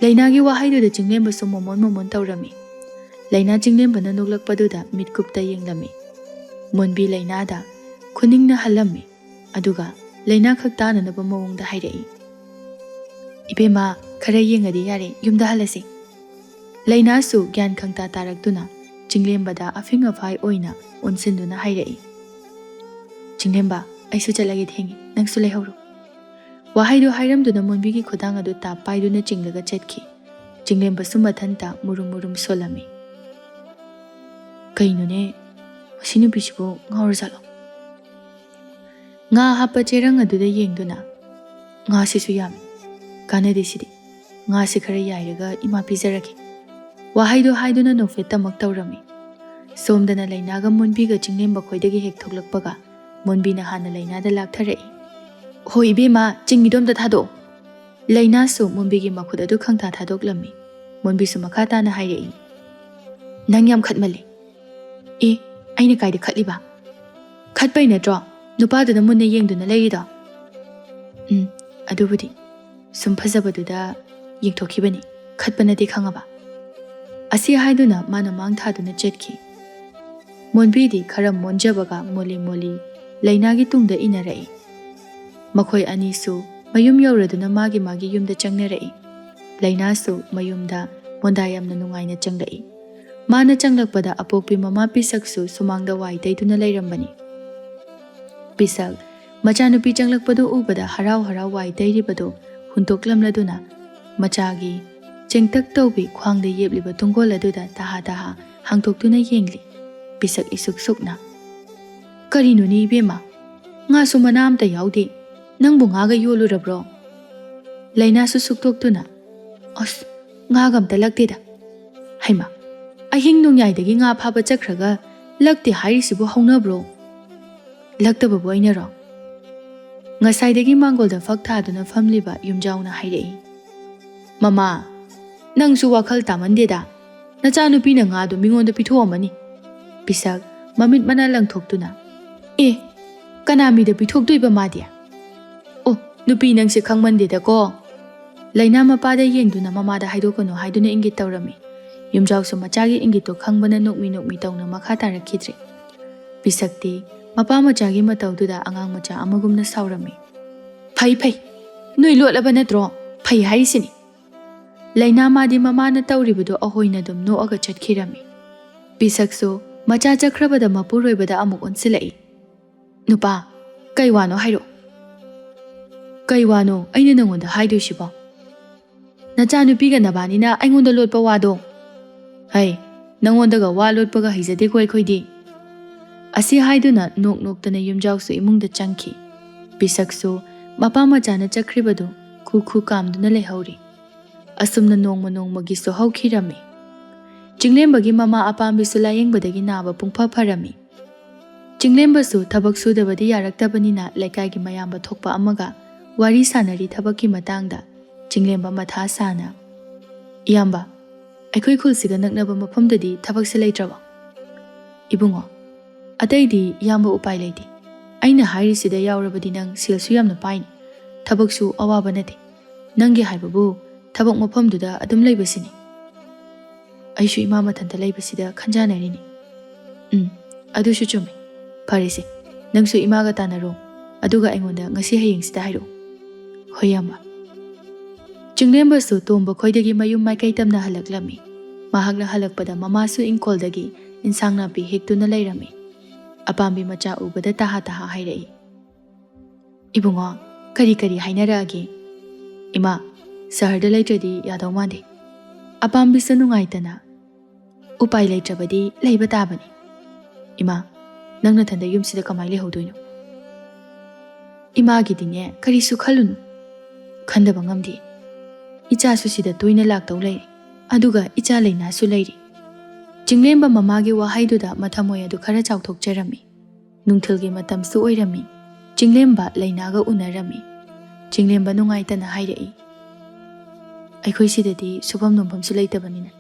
ꯂꯩꯅꯥꯒꯤ ꯋꯥꯍꯩꯗꯨꯗ ꯆꯤꯡꯂꯦꯝꯕꯁꯨ ꯃꯣꯃꯣꯟ ꯃꯣꯃꯣꯟ ꯇꯧꯔꯝꯃꯤ꯫ ꯂꯩꯅꯥ ꯆꯤꯡꯂꯦꯝꯕꯅ ꯅꯣꯛꯂꯛꯄꯗꯨꯗ ꯃꯤꯠꯀꯨꯞꯇ ꯌꯦꯡꯂꯝꯃꯤ꯫ ꯃꯣꯟꯕꯤ ꯂꯩꯅꯥꯗ ꯈꯨꯅꯤꯡꯅ ꯍꯜꯂꯝꯃꯤ꯫ ꯑꯗꯨꯒ ꯂꯩꯅꯥ ꯈꯛ ꯇꯥꯅꯅꯕ ꯃꯑꯣꯡꯗ ꯍꯥꯏꯔꯛꯏ, "ꯏꯕꯦꯝꯃ, ꯈꯔ ꯌꯦꯡꯉꯗꯤ ꯌꯥꯔꯦ, ꯌꯨꯝꯗ ꯍꯜꯂꯁꯤ꯫" ꯂꯩꯅꯥꯁꯨ ꯒ꯭ꯌꯥꯟ ꯈꯪꯇꯥ ꯇꯥꯔꯛꯇꯨꯅ ꯆꯤꯡꯂꯦꯝꯕꯗ ꯑꯐꯤꯡ ꯑꯐꯥꯏ ꯑꯣꯏꯅ ꯑꯣꯟꯁꯤꯟꯗꯨꯅ ꯍꯥꯏꯔꯛꯏ, "ꯆꯤꯡꯂꯦꯝꯕ, ꯑꯩꯁꯨ ꯆꯠꯂꯒꯦ, ꯊꯦꯡꯉꯤ, ꯅꯪꯁꯨ ꯂꯩꯍꯧꯔꯣ꯫" ꯋꯥꯍꯩꯗꯨ ꯍꯥꯏꯔꯝꯗꯨꯅ ꯃꯣꯟꯕꯤꯒꯤ ꯈꯨꯗꯥꯡ ꯑꯗꯨ ꯇꯥꯞ ꯄꯥꯏꯗꯨꯅ ꯆꯤꯡꯂꯒ ꯆꯠꯈꯤ꯫ ꯆꯤꯡꯂꯦꯝꯕꯁꯨ ꯃꯊꯟꯇ ꯃꯨꯔꯨꯝ ꯃꯨꯔꯨꯝ ꯁꯣꯜꯂꯝꯃꯤ꯫ "ꯀꯩꯅꯣꯅꯦ, ꯃꯁꯤ ꯅꯨꯄꯤꯁꯤꯕꯨ ꯉꯥꯎꯔꯖꯥꯠꯂꯣ?" ꯉꯥ ꯍꯥꯞꯄ ꯆꯦꯔꯪ ꯑꯗꯨꯗ ꯌꯦꯡꯗꯨꯅ, "ꯉꯥꯁꯤꯁꯨ ꯌꯥꯝꯃꯤ꯫ ꯀꯥꯟꯅꯗꯦ ꯁꯤꯗꯤ꯫ ꯉꯥꯁꯤ ꯈꯔ ꯌꯥꯏꯔꯒ ꯏꯃꯥ ꯄꯤꯖꯔꯒꯦ꯫" ꯋꯥꯍꯩꯗꯨ ꯍꯥꯏꯗꯨꯅ ꯅꯣꯛꯐꯦꯠꯇꯃꯛ ꯇꯧꯔꯝꯃꯤ꯫ ꯁꯣꯝꯗꯅ ꯂꯩꯅꯥꯒ ꯃꯣꯟꯕꯤꯒ ꯆꯤꯡꯂꯦꯝꯕ ꯈꯣꯏꯗꯒꯤ ꯍꯦꯛ ꯊꯣꯛꯂꯛꯄꯒ ꯃꯣꯟꯕꯤꯅ ꯍꯥꯟꯅ ꯂꯩꯅꯥꯗ ꯂꯥꯛꯊꯔꯛꯏ꯫ "ꯍꯣꯏ ꯏꯕꯦꯝꯃ, ꯆꯤꯡꯒꯤꯗꯣ ꯑꯝꯇ ꯊꯥꯗꯣꯛꯑꯣ꯫" ꯂꯩꯅꯥꯁꯨ ꯃꯣꯟꯕꯤꯒꯤ ꯃꯈꯨꯠ ꯑꯗꯨ ꯈꯪꯊꯥ ꯊꯥꯗꯣꯛꯂꯝꯃꯤ꯫ ꯃꯣꯟꯕꯤꯁꯨ ꯃꯈꯥ ꯇꯥꯅ ꯍꯥꯏꯔꯛꯏ, "ꯅꯪ ꯌꯥꯝ ꯈꯠꯃꯜꯂꯤ꯫" "ꯑꯦ, ꯑꯩꯅ ꯀꯥꯏꯗ ꯈꯠꯂꯤꯕ? ꯈꯠꯄꯩ ꯅꯠꯇ꯭ꯔꯣ ꯅꯨꯄꯥꯗꯨꯅ ꯃꯨꯟꯅ ꯌꯦꯡꯗꯨꯅ ꯂꯩꯔꯤꯗꯣ?" "ꯎꯝ, ꯑꯗꯨꯕꯨꯗꯤ ꯁꯨꯝ ꯐꯖꯕꯗꯨꯗ ꯌꯦꯡꯊꯣꯛꯈꯤꯕꯅꯤ, ꯈꯠꯄ ꯅꯠꯇꯦ, ꯈꯪꯉꯕ?" ꯑꯁꯤ ꯍꯥꯏꯗꯨꯅ ꯃꯥꯅ ꯃꯥꯡ ꯊꯥꯗꯨꯅ ꯆꯠꯈꯤ꯫ ꯃꯣꯟꯕꯤꯗꯤ ꯈꯔ ꯃꯣꯟꯖꯕꯒ ꯃꯣꯂꯤ ꯃꯣꯂꯤ ꯂꯩꯅꯥꯒꯤ ꯇꯨꯡꯗ ꯏꯟꯅꯔꯛꯏ꯫ ꯃꯈꯣꯏ ꯑꯅꯤꯁꯨ ꯃꯌꯨꯝ ꯌꯧꯔꯗꯨꯅ ꯃꯥꯒꯤ ꯃꯥꯒꯤ ꯌꯨꯝꯗ ꯆꯪꯅꯔꯛꯏ꯫ ꯂꯩꯅꯥꯁꯨ ꯃꯌꯨꯝꯗ ꯃꯣꯟꯗꯥ ꯌꯥꯝꯅ ꯅꯨꯡꯉꯥꯏꯅ ꯆꯪꯂꯛꯏ꯫ ꯃꯥꯅ ꯆꯪꯂꯛꯄꯗ ꯑꯄꯣꯛꯄꯤ ꯃꯃꯥ ꯄꯤꯁꯛꯁꯨ ꯁꯨꯃꯥꯡꯗ ꯋꯥꯏ ꯇꯩꯗꯨꯅ ꯂꯩꯔꯝꯕꯅꯤ꯫ ꯄꯤꯁꯛ ꯃꯆꯥꯅꯨꯄꯤ ꯆꯪꯂꯛꯄꯗꯨ ꯎꯕꯗ ꯍꯔꯥꯎ ꯍꯔꯥꯎ ꯋꯥꯏ ꯇꯩꯔꯤꯕꯗꯨ ꯍꯨꯟꯇꯣꯛꯂꯝꯂꯗꯨꯅ ꯃꯆꯥꯒꯤ ꯆꯦꯡꯇꯛ ꯇꯧꯕꯤ ꯈ꯭ꯋꯥꯡꯗ ꯌꯦꯞꯂꯤꯕ ꯇꯨꯡꯒꯣꯜ ꯑꯗꯨꯗ ꯇꯍꯥ ꯇꯍꯥ ꯍꯥꯡꯗꯣꯛꯇꯨꯅ ꯌꯦꯡꯂꯤ꯫ ꯄꯤꯁꯛ ꯏꯁꯨꯛ ꯁꯨꯛꯅ, "ꯀꯔꯤꯅꯣꯅꯦ ꯏꯕꯦꯝꯃ? ꯉꯥꯁꯨ ꯃꯅꯥ ꯑꯝꯇ ꯌꯥꯎꯗꯦ꯫ ꯅꯪꯕꯨ ꯉꯥꯒ ꯌꯣꯜꯂꯨꯔꯕ꯭ꯔꯣ?" ꯂꯩꯅꯥꯁꯨ ꯁꯨꯛꯇꯣꯛꯇꯨꯅ, "ꯑꯁ, ꯉꯥꯒ ꯑꯝꯇ ꯂꯛꯇꯦꯗ꯫" "ꯍꯩꯃꯥ, ꯑꯍꯤꯡ ꯅꯣꯡꯌꯥꯏꯗꯒꯤ ꯉꯥ ꯐꯥꯕ ꯆꯠꯈ꯭ꯔꯒ ꯂꯛꯇꯦ ꯍꯥꯏꯔꯤꯁꯤꯕꯨ ꯍꯧꯅꯕ꯭ꯔꯣ?" "ꯂꯛꯇꯕꯕꯨ ꯑꯩꯅꯔꯣ?" ꯉꯁꯥꯏꯗꯒꯤ ꯃꯥꯡꯒꯣꯜꯗ ꯐꯛ ꯊꯥꯗꯨꯅ ꯐꯝꯂꯤꯕ ꯌꯨꯝꯖꯥꯎꯅ ꯍꯥꯏꯔꯛꯏ, "ꯃꯃꯥ, ꯅꯪꯁꯨ ꯋꯥꯈꯜ ꯇꯥꯃꯟꯗꯦꯗ꯫ "ꯅꯆꯥꯅꯨꯄꯤꯅ ꯉꯥꯗꯨ ꯃꯤꯉꯣꯟꯗ ꯄꯤꯊꯣꯛꯑꯝꯃꯅꯤ꯫" ꯄꯤꯁꯛ, ꯃꯃꯤꯠ ꯃꯅꯥ ꯂꯪꯊꯣꯛꯇꯨꯅ, "ꯑꯦ, ꯀꯅꯥ ꯃꯤꯗ ꯄꯤꯊꯣꯛꯇꯣꯏꯕ ꯃꯥꯗꯤ? ꯑꯣ, ꯅꯨꯄꯤ ꯅꯪꯁꯦ ꯈꯪꯃꯟꯗꯦꯗꯀꯣ꯫" ꯂꯩꯅꯥ ꯃꯄꯥꯗ ꯌꯦꯡꯗꯨꯅ ꯃꯃꯥꯗ ꯍꯥꯏꯗꯣꯛꯀꯅꯨ ꯍꯥꯏꯗꯨꯅ ꯏꯪꯒꯤꯠ ꯇꯧꯔꯝꯃꯤ꯫ ꯌꯨꯝꯖꯥꯎꯁꯨ ꯃꯆꯥꯒꯤ ꯏꯪꯒꯤꯠꯇꯨ ꯈꯪꯕꯅ ꯅꯣꯛꯃꯤ ꯅꯣꯛꯃꯤ ꯇꯧꯅ ꯃꯈꯥ ꯇꯥꯔꯛꯈꯤꯗ꯭ꯔꯦ꯫ ꯄꯤꯁꯛꯇꯤ ꯃꯄꯥ ꯃꯆꯥꯒꯤ ꯃꯇꯧꯗꯨꯗ ꯑꯉꯥꯡ ꯃꯆꯥ ꯑꯃꯒꯨꯝꯅ ꯁꯥꯎꯔꯝꯃꯤ꯫ "ꯐꯩ, ꯐꯩ꯫ ꯅꯣꯏ ꯂꯣꯠꯂꯕ ꯅꯠꯇ꯭ꯔꯣ? ꯐꯩ ꯍꯥꯏꯔꯤꯁꯤꯅꯤ꯫" ꯂꯩꯅꯥ ꯃꯥꯗꯤ ꯃꯃꯥꯅ ꯇꯧꯔꯤꯕꯗꯨ ꯑꯍꯣꯏꯅ ꯑꯗꯨꯝ ꯅꯣꯛꯑꯒ ꯆꯠꯈꯤꯔꯝꯃꯤ꯫ ꯄꯤꯁꯛꯁꯨ ꯃꯆꯥ ꯆꯠꯈ꯭ꯔꯕꯗ ꯃꯄꯨꯔꯣꯏꯕꯗ ꯑꯃꯨꯛ ꯑꯣꯟꯁꯤꯜꯂꯛꯏ꯫ "ꯅꯨꯄꯥ, ꯀꯩ ꯋꯥꯅꯣ ꯍꯥꯏꯔꯛꯑꯣ꯫" "ꯀꯩ ꯋꯥꯅꯣ ꯑꯩꯅ ꯅꯪꯉꯣꯟꯗ ꯍꯥꯏꯗꯣꯏꯁꯤꯕꯣ?" "ꯅꯆꯥꯅꯨꯄꯤꯒ ꯅꯕꯥꯅꯤꯅ ꯑꯩꯉꯣꯟꯗ ꯂꯣꯠꯄ ꯋꯥꯗꯣ꯫" "ꯍꯩ, ꯅꯪꯉꯣꯟꯗꯒ ꯋꯥ ꯂꯣꯠꯄꯒ ꯍꯩꯖꯗꯦꯀꯣ ꯑꯩꯈꯣꯏꯗꯤ꯫" ꯑꯁꯤ ꯍꯥꯏꯗꯨꯅ ꯅꯣꯛ ꯅꯣꯛꯇꯅ ꯌꯨꯝꯖꯥꯎꯁꯨ ꯏꯃꯨꯡꯗ ꯆꯪꯈꯤ꯫ ꯄꯤꯁꯛꯁꯨ ꯃꯄꯥ ꯃꯆꯥꯅ ꯆꯠꯈ꯭ꯔꯤꯕꯗꯨ ꯈꯨ ꯈꯨ ꯀꯥꯝꯗꯨꯅ ꯂꯩꯍꯧꯔꯤ꯫ ꯑꯁꯨꯝꯅ ꯅꯣꯡꯃ ꯅꯣꯡꯃꯒꯤꯁꯨ ꯍꯧꯈꯤꯔꯝꯃꯤ꯫ ꯆꯤꯡꯂꯦꯝꯕꯒꯤ ꯃꯃꯥ ꯑꯄꯥꯝꯕꯤꯁꯨ ꯂꯥꯌꯦꯡꯕꯗꯒꯤ ꯅꯥꯕ ꯄꯨꯡꯐ ꯐꯔꯝꯃꯤ꯫ ꯆꯤꯡꯂꯦꯝꯕꯁꯨ ꯊꯕꯛ ꯁꯨꯗꯕꯗꯤ ꯌꯥꯔꯛꯇꯕꯅꯤꯅ ꯂꯩꯀꯥꯏꯒꯤ ꯃꯌꯥꯝꯕ ꯊꯣꯛꯄ ꯑꯃꯒ ꯋꯥꯔꯤ ꯁꯥꯅꯔꯤ ꯊꯕꯛꯀꯤ ꯃꯇꯥꯡꯗ꯫ ꯆꯤꯡꯂꯦꯝꯕ ꯃꯊꯥ ꯁꯥꯅ, "ꯏꯌꯥꯝꯕ, ꯑꯩꯈꯣꯏ ꯈꯨꯜꯁꯤꯒ ꯅꯛꯅꯕ ꯃꯐꯝꯗꯗꯤ ꯊꯕꯛꯁꯦ ꯂꯩꯇ꯭ꯔꯕꯣ?" "ꯏꯕꯨꯡꯉꯣ, ꯑꯇꯩꯗꯤ ꯏꯌꯥꯝꯕ ꯎꯄꯥꯏ ꯂꯩꯇꯦ꯫ ꯑꯩꯅ ꯍꯥꯏꯔꯤꯁꯤꯗ ꯌꯥꯎꯔꯕꯗꯤ ꯅꯪ ꯁꯦꯜꯁꯨ ꯌꯥꯝꯅ ꯄꯥꯏꯅꯤ, ꯊꯕꯛꯁꯨ ꯑꯋꯥꯕ ꯅꯠꯇꯦ꯫ ꯅꯪꯒꯤ ꯍꯥꯏꯕꯕꯨ ꯊꯕꯛ ꯃꯐꯝꯗꯨꯗ ꯑꯗꯨꯝ ꯂꯩꯕꯁꯤꯅꯤ꯫" "ꯑꯩꯁꯨ ꯏꯃꯥ ꯃꯊꯟꯇ ꯂꯩꯕꯁꯤꯗ ꯈꯟꯖꯥꯅꯔꯤꯅꯤ꯫" "ꯎꯝ, ꯑꯗꯨꯁꯨ ꯆꯨꯝꯃꯤ꯫ ꯐꯔꯦꯁꯦ, ꯅꯪꯁꯨ ꯏꯃꯥꯒ ꯇꯥꯟꯅꯔꯣ, ꯑꯗꯨꯒ ꯑꯩꯉꯣꯟꯗ ꯉꯁꯤ ꯍꯌꯦꯡꯁꯤꯗ ꯍꯥꯏꯔꯛꯑꯣ꯫" "ꯍꯣꯏ, ꯏꯌꯥꯝꯕ꯫" ꯆꯤꯡꯂꯦꯝꯕꯁꯨ ꯇꯣꯝꯕ ꯈꯣꯏꯗꯒꯤ ꯃꯌꯨꯝ ꯃꯥꯏꯀꯩ ꯇꯝꯅ ꯍꯜꯂꯛꯂꯝꯃꯤ꯫ ꯃꯍꯥꯛꯅ ꯍꯜꯂꯛꯄꯗ ꯃꯃꯥꯁꯨ ꯏꯪꯈꯣꯜꯗꯒꯤ ꯏꯟꯁꯥꯡ ꯅꯥꯄꯤ ꯍꯦꯛꯇꯨꯅ ꯂꯩꯔꯝꯃꯤ꯫ ꯑꯄꯥꯝꯕꯤ ꯃꯆꯥ ꯎꯕꯗ ꯇꯍꯥ ꯇꯍꯥ ꯍꯥꯏꯔꯛꯏ꯫ "ꯏꯕꯨꯡꯉꯣ, ꯀꯔꯤ ꯀꯔꯤ ꯍꯥꯏꯅꯔꯛꯑꯒꯦ?" "ꯏꯃꯥ, ꯁꯍꯔꯗ ꯂꯩꯇ꯭ꯔꯗꯤ ꯌꯥꯗꯧ ꯃꯥꯟꯗꯦ꯫" ꯑꯄꯥꯝꯕꯤꯁꯨ ꯅꯨꯡꯉꯥꯏꯇꯅ, "ꯎꯄꯥꯏ ꯂꯩꯇ꯭ꯔꯕꯗꯤ ꯂꯩꯕ ꯇꯥꯕꯅꯤ꯫" "ꯏꯃꯥ, ꯅꯪ ꯅꯊꯟꯗ ꯌꯨꯝꯁꯤꯗ ꯀꯃꯥꯏꯅ ꯂꯩꯍꯧꯗꯣꯏꯅꯣ?" "ꯏꯃꯥꯒꯤꯗꯤꯅꯦ, ꯀꯔꯤꯁꯨ ꯈꯜꯂꯨꯅꯨ꯫" "ꯈꯟꯗꯕ ꯉꯝꯗꯦ꯫ ꯏꯆꯥꯁꯨ ꯁꯤꯗ ꯇꯣꯏꯅ ꯂꯥꯛꯇꯧ ꯂꯩꯔꯦ꯫ ꯑꯗꯨꯒ ꯏꯆꯥ ꯂꯩꯅꯥꯁꯨ ꯂꯩꯔꯤ꯫" ꯆꯤꯡꯂꯦꯝꯕ ꯃꯃꯥꯒꯤ ꯋꯥꯍꯩꯗꯨꯗ ꯃꯊꯃꯣꯏ ꯑꯗꯨ ꯈꯔ ꯆꯥꯎꯊꯣꯛꯆꯔꯝꯃꯤ꯫ ꯅꯨꯡꯊꯤꯜꯒꯤ ꯃꯇꯝꯁꯨ ꯑꯣꯏꯔꯝꯃꯤ꯫ ꯆꯤꯡꯂꯦꯝꯕ ꯂꯩꯅꯥꯒ ꯎꯅꯔꯝꯃꯤ꯫ ꯆꯤꯡꯂꯦꯝꯕ ꯅꯨꯡꯉꯥꯏꯇꯅ ꯍꯥꯏꯔꯛꯏ, "ꯑꯩꯈꯣꯏ ꯁꯤꯗꯗꯤ ꯁꯨꯐꯝ ꯅꯣꯝꯐꯝꯁꯨ ꯂꯩꯇꯕꯅꯤꯅ꯫"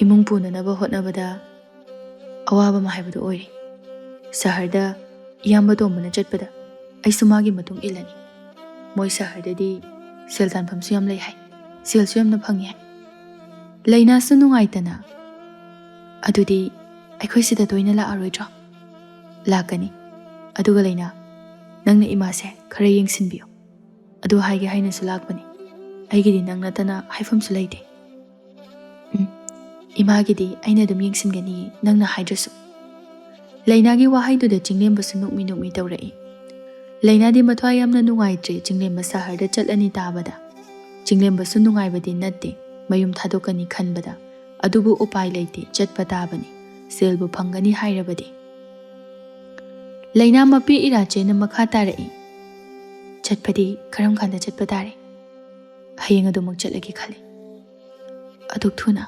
ꯏꯃꯨꯡ ꯄꯨꯅꯅꯕ ꯍꯣꯠꯅꯕꯗ ꯑꯋꯥꯕ ꯑꯃ ꯍꯥꯏꯕꯗꯨ ꯑꯣꯏꯔꯦ꯫ ꯁꯍꯔꯗ ꯏꯌꯥꯝꯕ ꯇꯣꯝꯕꯅ ꯆꯠꯄꯗ ꯑꯩꯁꯨ ꯃꯥꯒꯤ ꯃꯇꯨꯡ ꯏꯜꯂꯅꯤ꯫ ꯃꯣꯏ ꯁꯍꯔꯗꯗꯤ ꯁꯦꯜ ꯇꯥꯟꯐꯝꯁꯨ ꯌꯥꯝ ꯂꯩ ꯍꯥꯏ, ꯁꯦꯜꯁꯨ ꯌꯥꯝꯅ ꯐꯪꯉꯤ ꯍꯥꯏ꯫ ꯂꯩꯅꯥꯁꯨ ꯅꯨꯡꯉꯥꯏꯇꯅ, "ꯑꯗꯨꯗꯤ ꯑꯩꯈꯣꯏ ꯁꯤꯗ ꯇꯣꯏꯅ ꯂꯥꯛꯑꯔꯣꯏꯗ꯭ꯔꯣ?" "ꯂꯥꯛꯀꯅꯤ꯫ ꯑꯗꯨꯒ ꯂꯩꯅꯥ, ꯅꯪꯅ ꯏꯃꯥꯁꯦ ꯈꯔ ꯌꯦꯡꯁꯤꯟꯕꯤꯌꯨ꯫ ꯑꯗꯨ ꯍꯥꯏꯒꯦ ꯍꯥꯏꯅꯁꯨ ꯂꯥꯛꯄꯅꯤ꯫ ꯑꯩꯒꯤꯗꯤ ꯅꯪ ꯅꯠꯇꯅ ꯍꯥꯏꯐꯝꯁꯨ ꯂꯩꯇꯦ꯫" "ꯎꯝ, ꯏꯃꯥꯒꯤꯗꯤ ꯑꯩꯅ ꯑꯗꯨꯝ ꯌꯦꯡꯁꯤꯟꯒꯅꯤ, ꯅꯪꯅ ꯍꯥꯏꯗ꯭ꯔꯁꯨ꯫" ꯂꯩꯅꯥꯒꯤ ꯋꯥꯍꯩꯗꯨꯗ ꯆꯤꯡꯂꯦꯝꯕꯁꯨ ꯅꯣꯛꯃꯤ ꯅꯣꯛꯃꯤ ꯇꯧꯔꯛꯏ꯫ ꯂꯩꯅꯥꯗꯤ ꯃꯊ꯭ꯋꯥꯏ ꯌꯥꯝꯅ ꯅꯨꯡꯉꯥꯏꯇ꯭ꯔꯦ, ꯆꯤꯡꯂꯦꯝꯕ ꯁꯍꯔꯗ ꯆꯠꯂꯅꯤ ꯇꯥꯕꯗ꯫ ꯆꯤꯡꯂꯦꯝꯕꯁꯨ ꯅꯨꯡꯉꯥꯏꯕꯗꯤ ꯅꯠꯇꯦ, ꯃꯌꯨꯝ ꯊꯥꯗꯣꯛꯀꯅꯤ ꯈꯟꯕꯗ꯫ ꯑꯗꯨꯕꯨ ꯎꯄꯥꯏ ꯂꯩꯇꯦ, ꯆꯠꯄ ꯇꯥꯕꯅꯤ, ꯁꯦꯜꯕꯨ ꯐꯪꯒꯅꯤ ꯍꯥꯏꯔꯕꯗꯤ꯫ ꯂꯩꯅꯥ ꯃꯄꯤ ꯏꯔꯥ ꯆꯦꯟꯅ ꯃꯈꯥ ꯇꯥꯔꯛꯏ꯫ "ꯆꯠꯄꯗꯤ ꯀꯔꯝ ꯀꯥꯟꯗ ꯆꯠꯄ ꯇꯥꯔꯦ? ꯍꯌꯦꯡ ꯑꯗꯨꯃꯛ ꯆꯠꯂꯒꯦ ꯈꯜꯂꯤ꯫ ꯑꯗꯨꯛ ꯊꯨꯅ?"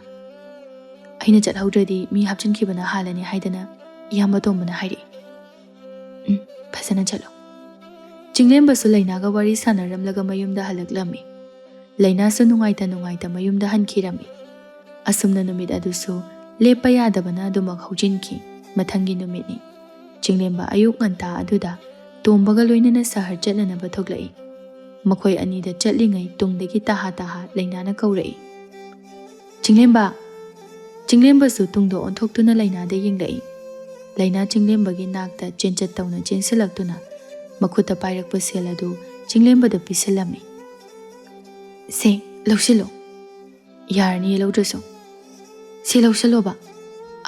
"ꯑꯩꯅ ꯆꯠꯍꯧꯗ꯭ꯔꯗꯤ ꯃꯤ ꯍꯥꯞꯆꯤꯟꯈꯤꯕꯅ ꯍꯥꯜꯂꯅꯤ ꯍꯥꯏꯗꯅ ꯏꯌꯥꯝꯕ ꯇꯣꯝꯕꯅ ꯍꯥꯏꯔꯛꯏ꯫" "ꯎꯝ, ꯐꯖꯅ ꯆꯠꯂꯣ꯫" ꯆꯤꯡꯂꯦꯝꯕꯁꯨ ꯂꯩꯅꯥꯒ ꯋꯥꯔꯤ ꯁꯥꯟꯅꯔꯝꯂꯒ ꯃꯌꯨꯝꯗ ꯍꯜꯂꯛꯂꯝꯃꯤ꯫ ꯂꯩꯅꯥꯁꯨ ꯅꯨꯡꯉꯥꯏꯇ ꯅꯨꯡꯉꯥꯏꯇ ꯃꯌꯨꯝꯗ ꯍꯟꯈꯤꯔꯝꯃꯤ꯫ ꯑꯁꯨꯝꯅ ꯅꯨꯃꯤꯠ ꯑꯗꯨꯁꯨ ꯂꯦꯞꯄ ꯌꯥꯗꯕꯅ ꯑꯗꯨꯃꯛ ꯍꯧꯖꯤꯟꯈꯤ꯫ ꯃꯊꯪꯒꯤ ꯅꯨꯃꯤꯠꯅꯤ꯫ ꯆꯤꯡꯂꯦꯝꯕ ꯑꯌꯨꯛ ꯉꯟꯇꯥ ꯑꯗꯨꯗ ꯇꯣꯝꯕꯒ ꯂꯣꯏꯅꯅ ꯁꯍꯔ ꯆꯠꯅꯅꯕ ꯊꯣꯛꯂꯛꯏ꯫ ꯃꯈꯣꯏ ꯑꯅꯤꯗ ꯆꯠꯂꯤꯉꯩ ꯇꯨꯡꯗꯒꯤ ꯇꯍꯥ ꯇꯍꯥ ꯂꯩꯅꯥꯅ ꯀꯧꯔꯛꯏ, "ꯆꯤꯡꯂꯦꯝꯕ!" ꯆꯤꯡꯂꯦꯝꯕꯁꯨ ꯇꯨꯡꯗ ꯑꯣꯟꯊꯣꯛꯇꯨꯅ ꯂꯩꯅꯥꯗ ꯌꯦꯡꯂꯛꯏ꯫ ꯂꯩꯅꯥ ꯆꯤꯡꯂꯦꯝꯕꯒꯤ ꯅꯥꯛꯇ ꯆꯦꯟꯆꯠ ꯇꯧꯅ ꯆꯦꯟꯁꯤꯜꯂꯛꯇꯨꯅ ꯃꯈꯨꯠꯇ ꯄꯥꯏꯔꯛꯄ ꯁꯦꯜ ꯑꯗꯨ ꯆꯤꯡꯂꯦꯝꯕꯗ ꯄꯤꯁꯤꯜꯂꯝꯃꯤ꯫ "ꯁꯦ, ꯂꯧꯁꯤꯜꯂꯣ꯫ ꯌꯥꯔꯅꯤꯌꯦ ꯂꯧꯗ꯭ꯔꯁꯨ꯫ ꯁꯤ ꯂꯧꯁꯤꯜꯂꯣꯕ꯫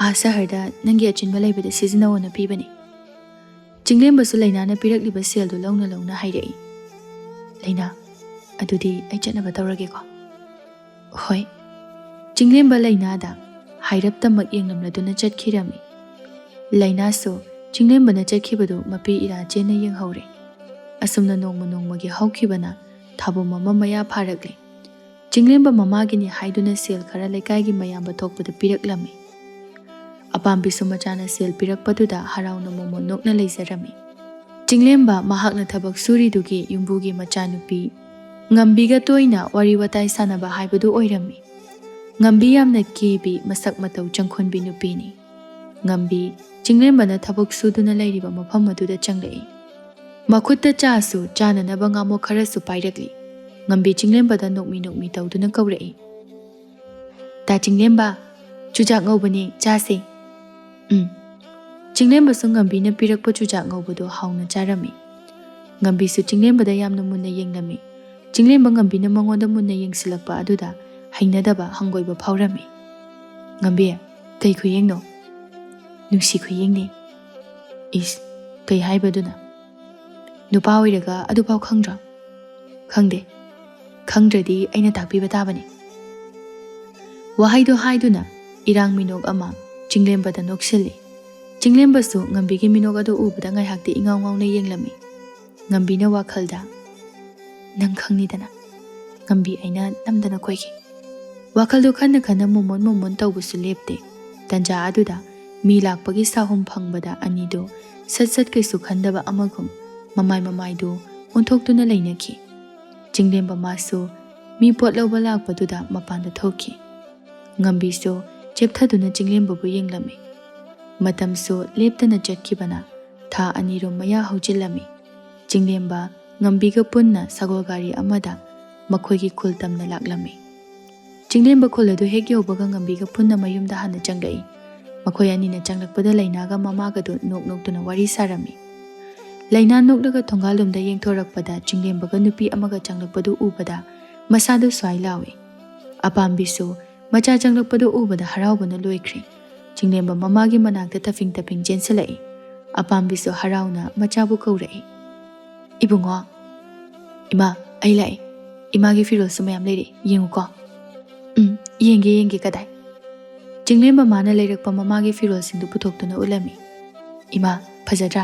ꯑꯥ ꯁꯍꯔꯗ ꯅꯪꯒꯤ ꯑꯆꯤꯟꯕ ꯂꯩꯕꯗ ꯁꯤꯖꯤꯟꯅꯧꯑꯣꯅ ꯄꯤꯕꯅꯤ꯫" ꯆꯤꯡꯂꯦꯝꯕꯁꯨ ꯂꯩꯅꯥꯅ ꯄꯤꯔꯛꯂꯤꯕ ꯁꯦꯜꯗꯨ ꯂꯧꯅ ꯂꯧꯅ ꯍꯥꯏꯔꯛꯏ, "ꯂꯩꯅꯥ, ꯑꯗꯨꯗꯤ ꯑꯩ ꯆꯠꯅꯕ ꯇꯧꯔꯒꯦꯀꯣ꯫" "ꯍꯣꯏ꯫" ꯆꯤꯡꯂꯦꯝꯕ ꯂꯩꯅꯥꯗ ꯍꯥꯏꯔꯞꯇꯃꯛ ꯌꯦꯡꯂꯝꯂꯗꯨꯅ ꯆꯠꯈꯤꯔꯝꯃꯤ꯫ ꯂꯩꯅꯥꯁꯨ ꯆꯤꯡꯂꯦꯝꯕꯅ ꯆꯠꯈꯤꯕꯗꯨ ꯃꯄꯤ ꯏꯔꯥ ꯆꯦꯟꯅ ꯌꯦꯡꯍꯧꯔꯦ꯫ ꯑꯁꯨꯝꯅ ꯅꯣꯡꯃ ꯅꯣꯡꯃꯒꯤ ꯍꯧꯈꯤꯕꯅ ꯊꯥꯕꯨꯝ ꯑꯃ ꯃꯌꯥ ꯐꯥꯔꯛꯂꯦ꯫ ꯆꯤꯡꯂꯦꯝꯕ ꯃꯃꯥꯒꯤꯅꯤ ꯍꯥꯏꯗꯨꯅ ꯁꯦꯜ ꯈꯔ ꯂꯩꯀꯥꯏꯒꯤ ꯃꯌꯥꯝꯕ ꯊꯣꯛꯄꯗ ꯄꯤꯔꯛꯂꯝꯃꯤ꯫ ꯑꯄꯥꯝꯕꯤꯁꯨ ꯃꯆꯥꯅ ꯁꯦꯜ ꯄꯤꯔꯛꯄꯗꯨꯗ ꯍꯔꯥꯎꯅ ꯃꯣꯃꯣꯟ ꯅꯣꯛꯅ ꯂꯩꯖꯔꯝꯃꯤ꯫ ꯆꯤꯡꯂꯦꯝꯕ ꯃꯍꯥꯛꯅ ꯊꯕꯛ ꯁꯨꯔꯤꯗꯨꯒꯤ ꯌꯨꯝꯕꯨꯒꯤ ꯃꯆꯥꯅꯨꯄꯤ ꯉꯝꯕꯤꯒ ꯇꯣꯏꯅ ꯋꯥꯔꯤ ꯋꯥꯇꯥꯏ ꯁꯥꯟꯅꯕ ꯍꯥꯏꯕꯗꯨ ꯑꯣꯏꯔꯝꯃꯤ꯫ ꯉꯝꯕꯤ ꯌꯥꯝꯅ ꯀꯦꯕꯤ, ꯃꯁꯛ ꯃꯇꯧ ꯆꯪꯈꯣꯟꯕꯤ ꯅꯨꯄꯤꯅꯤ꯫ ꯉꯝꯕꯤ ꯆꯤꯡꯂꯦꯝꯕꯅ ꯊꯕꯛ ꯁꯨꯗꯨꯅ ꯂꯩꯔꯤꯕ ꯃꯐꯝ ꯑꯗꯨꯗ ꯆꯪꯂꯛꯏ꯫ ꯃꯈꯨꯠꯇ ꯆꯥꯁꯨ ꯆꯥꯅꯅꯕ ꯉꯥꯃꯣꯛ ꯈꯔꯁꯨ ꯄꯥꯏꯔꯛꯂꯤ꯫ ꯉꯝꯕꯤ ꯆꯤꯡꯂꯦꯝꯕꯗ ꯅꯣꯛꯃꯤ ꯅꯣꯛꯃꯤ ꯇꯧꯗꯨꯅ ꯀꯧꯔꯛꯏ, "ꯇꯥ ꯆꯤꯡꯂꯦꯝꯕ, ꯆꯨꯖꯥꯛ ꯉꯧꯕꯅꯦ, ꯆꯥꯁꯦ꯫" "ꯎꯝ꯫" ꯆꯤꯡꯂꯦꯝꯕꯁꯨ ꯉꯝꯕꯤꯅ ꯄꯤꯔꯛꯄ ꯆꯨꯖꯥꯛ ꯉꯧꯕꯗꯨ ꯍꯥꯎꯅ ꯆꯥꯔꯝꯃꯤ꯫ ꯉꯝꯕꯤꯁꯨ ꯆꯤꯡꯂꯦꯝꯕꯗ ꯌꯥꯝꯅ ꯃꯨꯟꯅ ꯌꯦꯡꯂꯝꯃꯤ꯫ ꯆꯤꯡꯂꯦꯝꯕ ꯉꯝꯕꯤꯅ ꯃꯉꯣꯟꯗ ꯃꯨꯟꯅ ꯌꯦꯡꯁꯤꯜꯂꯛꯄ ꯑꯗꯨꯗ ꯍꯩꯅꯗꯕ ꯍꯪꯒꯣꯏꯕ ꯐꯥꯎꯔꯝꯃꯤ꯫ "ꯉꯝꯕꯤ, ꯀꯩ ꯈꯨꯌꯦꯡꯅꯣ?" "ꯅꯨꯡꯁꯤ ꯈꯨꯌꯦꯡꯅꯦ꯫" "ꯏꯁ, ꯀꯩ ꯍꯥꯏꯕꯗꯨꯅ? ꯅꯨꯄꯥ ꯑꯣꯏꯔꯒ ꯑꯗꯨꯐꯥꯎ ꯈꯪꯗ꯭ꯔꯣ?" "ꯈꯪꯗꯦ꯫ ꯈꯪꯗ꯭ꯔꯗꯤ ꯑꯩꯅ ꯇꯥꯛꯄꯤꯕ ꯇꯥꯕꯅꯤ꯫" ꯋꯥꯍꯩꯗꯣ ꯍꯥꯏꯗꯨꯅ ꯏꯔꯥꯡ ꯃꯤꯅꯣꯛ ꯑꯃ ꯆꯤꯡꯂꯦꯝꯕꯗ ꯅꯣꯛꯁꯤꯜꯂꯤ꯫ ꯆꯤꯡꯂꯦꯝꯕꯁꯨ ꯉꯝꯕꯤꯒꯤ ꯃꯤꯅꯣꯛ ꯑꯗꯨ ꯎꯕꯗ ꯉꯥꯏꯍꯥꯛꯇꯤ ꯏꯉꯥꯎ ꯉꯥꯎꯅ ꯌꯦꯡꯂꯝꯃꯤ꯫ ꯉꯝꯕꯤꯅ ꯋꯥꯈꯜꯗ, "ꯅꯪ ꯈꯪꯅꯤꯗꯅ, ꯉꯝꯕꯤ ꯑꯩꯅ ꯅꯝꯗꯅ ꯀꯣꯏꯈꯤ꯫" ꯋꯥꯈꯜꯗꯨ ꯈꯟꯅ ꯈꯟꯅ ꯃꯣꯃꯣꯟ ꯃꯣꯃꯣꯟ ꯇꯧꯕꯁꯨ ꯂꯦꯞꯇꯦ꯫ ꯇꯟꯖꯥ ꯑꯗꯨꯗ ꯃꯤ ꯂꯥꯛꯄꯒꯤ ꯁꯥꯍꯨꯝ ꯐꯪꯕꯗ ꯑꯅꯤꯗꯨ ꯁꯠ ꯁꯠ ꯀꯩꯁꯨ ꯈꯟꯗꯕ ꯑꯃꯒꯨꯝ ꯃꯃꯥꯏ ꯃꯃꯥꯏꯗꯨ ꯑꯣꯟꯊꯣꯛꯇꯨꯅ ꯂꯩꯅꯈꯤ꯫ ꯆꯤꯡꯂꯦꯝꯕ ꯃꯥꯁꯨ ꯃꯤ ꯄꯣꯠ ꯂꯧꯕ ꯂꯥꯛꯄꯗꯨꯗ ꯃꯄꯥꯟꯗ ꯊꯣꯛꯈꯤ꯫ ꯉꯝꯕꯤꯁꯨ ꯆꯦꯞꯊꯗꯨꯅ ꯆꯤꯡꯂꯦꯝꯕꯕꯨ ꯌꯦꯡꯂꯝꯃꯤ꯫ ꯃꯇꯝꯁꯨ ꯂꯦꯞꯇꯅ ꯆꯠꯈꯤꯕꯅ ꯊꯥ ꯑꯅꯤꯔꯣꯝ ꯃꯌꯥ ꯍꯧꯖꯤꯜꯂꯝꯃꯤ꯫ ꯆꯤꯡꯂꯦꯝꯕ ꯉꯝꯕꯤꯒ ꯄꯨꯟꯅ ꯁꯒꯣꯜ ꯒꯥꯔꯤ ꯑꯃꯗ ꯃꯈꯣꯏꯒꯤ ꯈꯨꯜ ꯇꯝꯅ ꯂꯥꯛꯂꯝꯃꯤ꯫ ꯆꯤꯡꯂꯦꯝꯕ ꯈꯨꯜ ꯑꯗꯨ ꯍꯦꯛ ꯌꯧꯕꯒ ꯉꯝꯕꯤꯒ ꯄꯨꯟꯅ ꯃꯌꯨꯝꯗ ꯍꯥꯟꯅ ꯆꯪꯂꯛꯏ꯫ ꯃꯈꯣꯏ ꯑꯅꯤꯅ ꯆꯪꯂꯛꯄꯗ ꯂꯩꯅꯥꯒ ꯃꯃꯥꯒꯗꯨ ꯅꯣꯛ ꯅꯣꯛꯇꯨꯅ ꯋꯥꯔꯤ ꯁꯥꯔꯝꯃꯤ꯫ ꯂꯩꯅꯥ ꯅꯣꯛꯂꯒ ꯊꯣꯡꯒꯥꯜꯂꯣꯝꯗ ꯌꯦꯡꯊꯣꯔꯛꯄꯗ ꯆꯤꯡꯂꯦꯝꯕꯒ ꯅꯨꯄꯤ ꯑꯃꯒ ꯆꯪꯂꯛꯄꯗꯨ ꯎꯕꯗ ꯃꯁꯥꯗꯨ ꯁ꯭ꯋꯥꯏ ꯂꯥꯎꯏ꯫ ꯑꯄꯥꯝꯕꯤꯁꯨ ꯃꯆꯥ ꯆꯪꯂꯛꯄꯗꯨ ꯎꯕꯗ ꯍꯔꯥꯎꯕꯅ ꯂꯣꯏꯈ꯭ꯔꯦ꯫ ꯆꯤꯡꯂꯦꯝꯕ ꯃꯃꯥꯒꯤ ꯃꯅꯥꯛꯇ ꯇꯐꯤꯡ ꯇꯐꯤꯡ ꯆꯦꯟꯁꯤꯜꯂꯛꯏ꯫ ꯑꯄꯥꯝꯕꯤꯁꯨ ꯍꯔꯥꯎꯅ ꯃꯆꯥꯕꯨ ꯀꯧꯔꯛꯏ, "ꯏꯕꯨꯡꯉꯣ꯫" "ꯏꯃꯥ, ꯑꯩ ꯂꯥꯛꯑꯦ꯫ ꯏꯃꯥꯒꯤ ꯐꯤꯔꯣꯜꯁꯨ ꯃꯌꯥꯝ ꯂꯩꯔꯦ, ꯌꯦꯡꯉꯨꯀꯣ꯫" "ꯎꯝ, ꯌꯦꯡꯒꯦ, ꯌꯦꯡꯒꯦ, ꯀꯗꯥꯏ?" ꯆꯤꯡꯂꯦꯝꯕ ꯃꯥꯅ ꯂꯩꯔꯛꯄ ꯃꯃꯥꯒꯤ ꯐꯤꯔꯣꯜꯁꯤꯡꯗꯨ ꯄꯨꯊꯣꯛꯇꯨꯅ ꯎꯠꯂꯝꯃꯤ꯫ "ꯏꯃꯥ, ꯐꯖꯗ꯭ꯔꯥ?"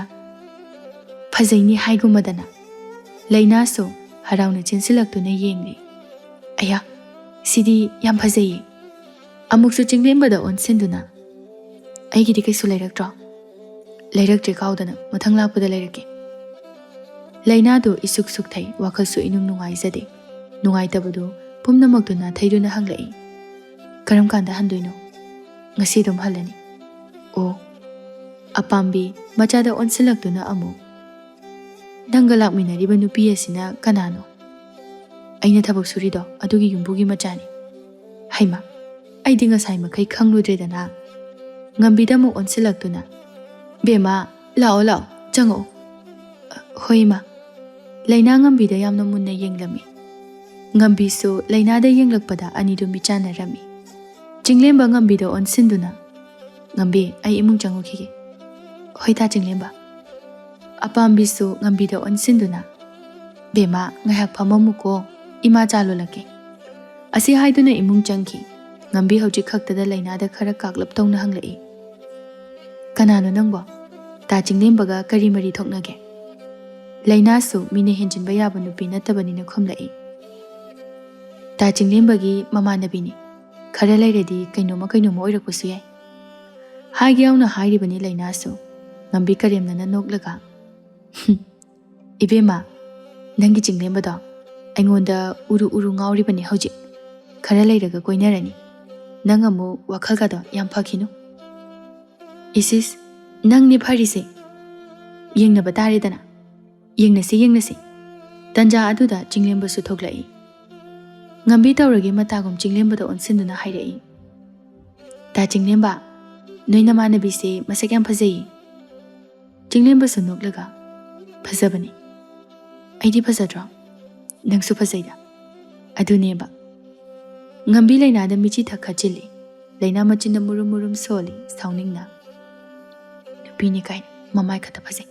"ꯐꯖꯩꯅꯤ ꯍꯥꯏꯒꯨꯝꯃꯗꯅ꯫" ꯂꯩꯅꯥꯁꯨ ꯍꯔꯥꯎꯅ ꯆꯦꯟꯁꯤꯜꯂꯛꯇꯨꯅ ꯌꯦꯡꯂꯤ꯫ "ꯑꯌꯥ, ꯁꯤꯗꯤ ꯌꯥꯝ ꯐꯖꯩꯌꯦ꯫" ꯑꯃꯨꯛꯁꯨ ꯆꯤꯡꯂꯦꯝꯕꯗ ꯑꯣꯟꯁꯤꯟꯗꯨꯅ, "ꯑꯩꯒꯤꯗꯤ ꯀꯩꯁꯨ ꯂꯩꯔꯛꯇ꯭ꯔꯣ?" "ꯂꯩꯔꯛꯇ꯭ꯔꯦ ꯀꯥꯎꯗꯅ, ꯃꯊꯪ ꯂꯥꯛꯄꯗ ꯂꯩꯔꯛꯀꯦ꯫" ꯂꯩꯅꯥꯗꯨ ꯏꯁꯨꯛ ꯁꯨꯛꯊꯩ, ꯋꯥꯈꯜꯁꯨ ꯏꯅꯨꯡ ꯅꯨꯡꯉꯥꯏꯖꯗꯦ꯫ ꯅꯨꯡꯉꯥꯏꯇꯕꯗꯨ ꯄꯨꯝꯅꯃꯛꯇꯨ ꯅꯥꯊꯩꯗꯨꯅ ꯍꯪꯂꯛꯏ꯫ "ꯀꯔꯝ ꯀꯥꯟꯗ ꯍꯟꯗꯣꯏꯅꯣ?" "ꯉꯁꯤ ꯑꯗꯨꯝ ꯍꯜꯂꯅꯤ꯫" "ꯑꯣ꯫" ꯑꯄꯥꯝꯕꯤ ꯃꯆꯥꯗ ꯑꯣꯟꯁꯤꯜꯂꯛꯇꯨꯅ ꯑꯃꯨꯛ, "ꯅꯪꯒ ꯂꯥꯛꯃꯤꯟꯅꯔꯤꯕ ꯅꯨꯄꯤ ꯑꯁꯤꯅ ꯀꯅꯥꯅꯣ?" "ꯑꯩꯅ ꯊꯕꯛ ꯁꯨꯔꯤꯗꯣ ꯑꯗꯨꯒꯤ ꯌꯨꯝꯕꯨꯒꯤ ꯃꯆꯥꯅꯤ꯫" "ꯍꯩꯃꯥ, ꯑꯩꯗꯤ ꯉꯁꯥꯏ ꯃꯈꯩ ꯈꯪꯂꯨꯗ꯭ꯔꯦꯗꯅ꯫" ꯉꯝꯕꯤꯗ ꯑꯃꯨꯛ ꯑꯣꯟꯁꯤꯜꯂꯛꯇꯨꯅ, "ꯕꯦꯝꯃ, ꯂꯥꯛꯑꯣ ꯂꯥꯛꯑꯣ, ꯆꯪꯉꯛꯑꯣ꯫" "ꯍꯣꯏ ꯏꯃꯥ꯫" ꯂꯩꯅꯥ ꯉꯝꯕꯤꯗ ꯌꯥꯝꯅ ꯃꯨꯟꯅ ꯌꯦꯡꯂꯝꯃꯤ꯫ ꯉꯝꯕꯤꯁꯨ ꯂꯩꯅꯥꯗ ꯌꯦꯡꯂꯛꯄꯗ ꯑꯅꯤꯗꯨ ꯃꯤꯠꯆꯥꯟꯅꯔꯝꯃꯤ꯫ ꯆꯤꯡꯂꯦꯝꯕ ꯉꯝꯕꯤꯗ ꯑꯣꯟꯁꯤꯟꯗꯨꯅ, "ꯉꯝꯕꯤ, ꯑꯩ ꯏꯃꯨꯡ ꯆꯪꯉꯨꯈꯤꯒꯦ꯫" "ꯍꯣꯏ ꯇꯥ ꯆꯤꯡꯂꯦꯝꯕ꯫" ꯑꯄꯥꯝꯕꯤꯁꯨ ꯉꯝꯕꯤꯗ ꯑꯣꯟꯁꯤꯟꯗꯨꯅ, "ꯕꯦꯝꯃ, ꯉꯥꯏꯍꯥꯛ ꯐꯝꯃꯝꯃꯨꯀꯣ, ꯏꯃꯥ ꯆꯥ ꯂꯣꯜꯂꯛꯀꯦ꯫" ꯑꯁꯤ ꯍꯥꯏꯗꯨꯅ ꯏꯃꯨꯡ ꯆꯪꯈꯤ꯫ ꯉꯝꯕꯤ ꯍꯧꯖꯤꯛ ꯈꯛꯇꯗ ꯂꯩꯅꯥꯗ ꯈꯔ ꯀꯥꯛꯂꯞ ꯇꯧꯅ ꯍꯪꯂꯛꯏ, "ꯀꯅꯥꯅꯣ ꯅꯪꯕꯣ? ꯇꯥ ꯆꯤꯡꯂꯦꯝꯕꯒ ꯀꯔꯤ ꯃꯔꯤ ꯊꯣꯛꯅꯒꯦ?" ꯂꯩꯅꯥꯁꯨ ꯃꯤꯅ ꯍꯦꯟꯖꯤꯟꯕ ꯌꯥꯕ ꯅꯨꯄꯤ ꯅꯠꯇꯕꯅꯤꯅ ꯈꯨꯝꯂꯛꯏ, "ꯇꯥ ꯆꯤꯡꯂꯦꯝꯕꯒꯤ ꯃꯃꯥꯟꯅꯕꯤꯅꯤ꯫ ꯈꯔ ꯂꯩꯔꯗꯤ ꯀꯩꯅꯣꯝꯃ ꯀꯩꯅꯣꯝꯃ ꯑꯣꯏꯔꯛꯄꯁꯨ ꯌꯥꯏ꯫" ꯍꯥꯏꯒꯦ ꯌꯥꯎꯅ ꯍꯥꯏꯔꯤꯕꯅꯤ ꯂꯩꯅꯥꯁꯨ꯫ ꯉꯝꯕꯤ ꯀꯔꯦꯝꯅꯅ ꯅꯣꯛꯂꯒ, "ꯍꯨꯝ, ꯏꯕꯦꯝꯃ, ꯅꯪꯒꯤ ꯆꯤꯡꯂꯦꯝꯕꯗꯣ ꯑꯩꯉꯣꯟꯗ ꯎꯔꯨ ꯎꯔꯨ ꯉꯥꯎꯔꯤꯕꯅꯤ ꯍꯧꯖꯤꯛ꯫ ꯈꯔ ꯂꯩꯔꯒ ꯀꯣꯏꯅꯔꯅꯤ꯫ ꯅꯪ ꯑꯃꯨꯛ ꯋꯥꯈꯜꯒꯗꯣ ꯌꯥꯝ ꯐꯈꯤꯅꯨ꯫" "ꯏꯁ ꯏꯁ, ꯅꯪꯅꯦ ꯐꯔꯤꯁꯦ꯫ ꯌꯦꯡꯅꯕ ꯇꯥꯔꯦꯗꯅ꯫ ꯌꯦꯡꯅꯁꯤ, ꯌꯦꯡꯅꯁꯤ꯫" ꯇꯟꯖꯥ ꯑꯗꯨꯗ ꯆꯤꯡꯂꯦꯝꯕꯁꯨ ꯊꯣꯛꯂꯛꯏ꯫ ꯉꯝꯕꯤ ꯇꯧꯔꯒꯦ ꯃꯇꯥꯒꯨꯝ ꯆꯤꯡꯂꯦꯝꯕꯗ ꯑꯣꯟꯁꯤꯟꯗꯨꯅ ꯍꯥꯏꯔꯛꯏ, "ꯇꯥ ꯆꯤꯡꯂꯦꯝꯕ, ꯅꯣꯏ ꯅꯃꯥꯟꯅꯕꯤꯁꯦ ꯃꯁꯛ ꯌꯥꯝ ꯐꯖꯩꯌꯦ꯫" ꯆꯤꯡꯂꯦꯝꯕꯁꯨ ꯅꯣꯛꯂꯒ, "ꯐꯖꯕꯅꯤ꯫ ꯑꯩꯗꯤ ꯐꯖꯗ꯭ꯔꯣ? ꯅꯪꯁꯨ ꯐꯖꯩꯗ꯫" ꯑꯗꯨꯅꯦꯕ꯫ ꯉꯝꯕꯤ ꯂꯩꯅꯥꯗ ꯃꯤꯆꯤ ꯊꯛ ꯈꯠꯆꯤꯜꯂꯤ꯫ ꯂꯩꯅꯥ ꯃꯆꯤꯟꯗ ꯃꯨꯔꯨꯝ ꯃꯨꯔꯨꯝ ꯁꯣꯜꯂꯤ, ꯁꯥꯎꯅꯤꯡꯅ꯫ "ꯅꯨꯄꯤꯅꯤ ꯀꯥꯏꯅ ꯃꯃꯥꯏ ꯈꯛꯇ ꯐꯖꯩ꯫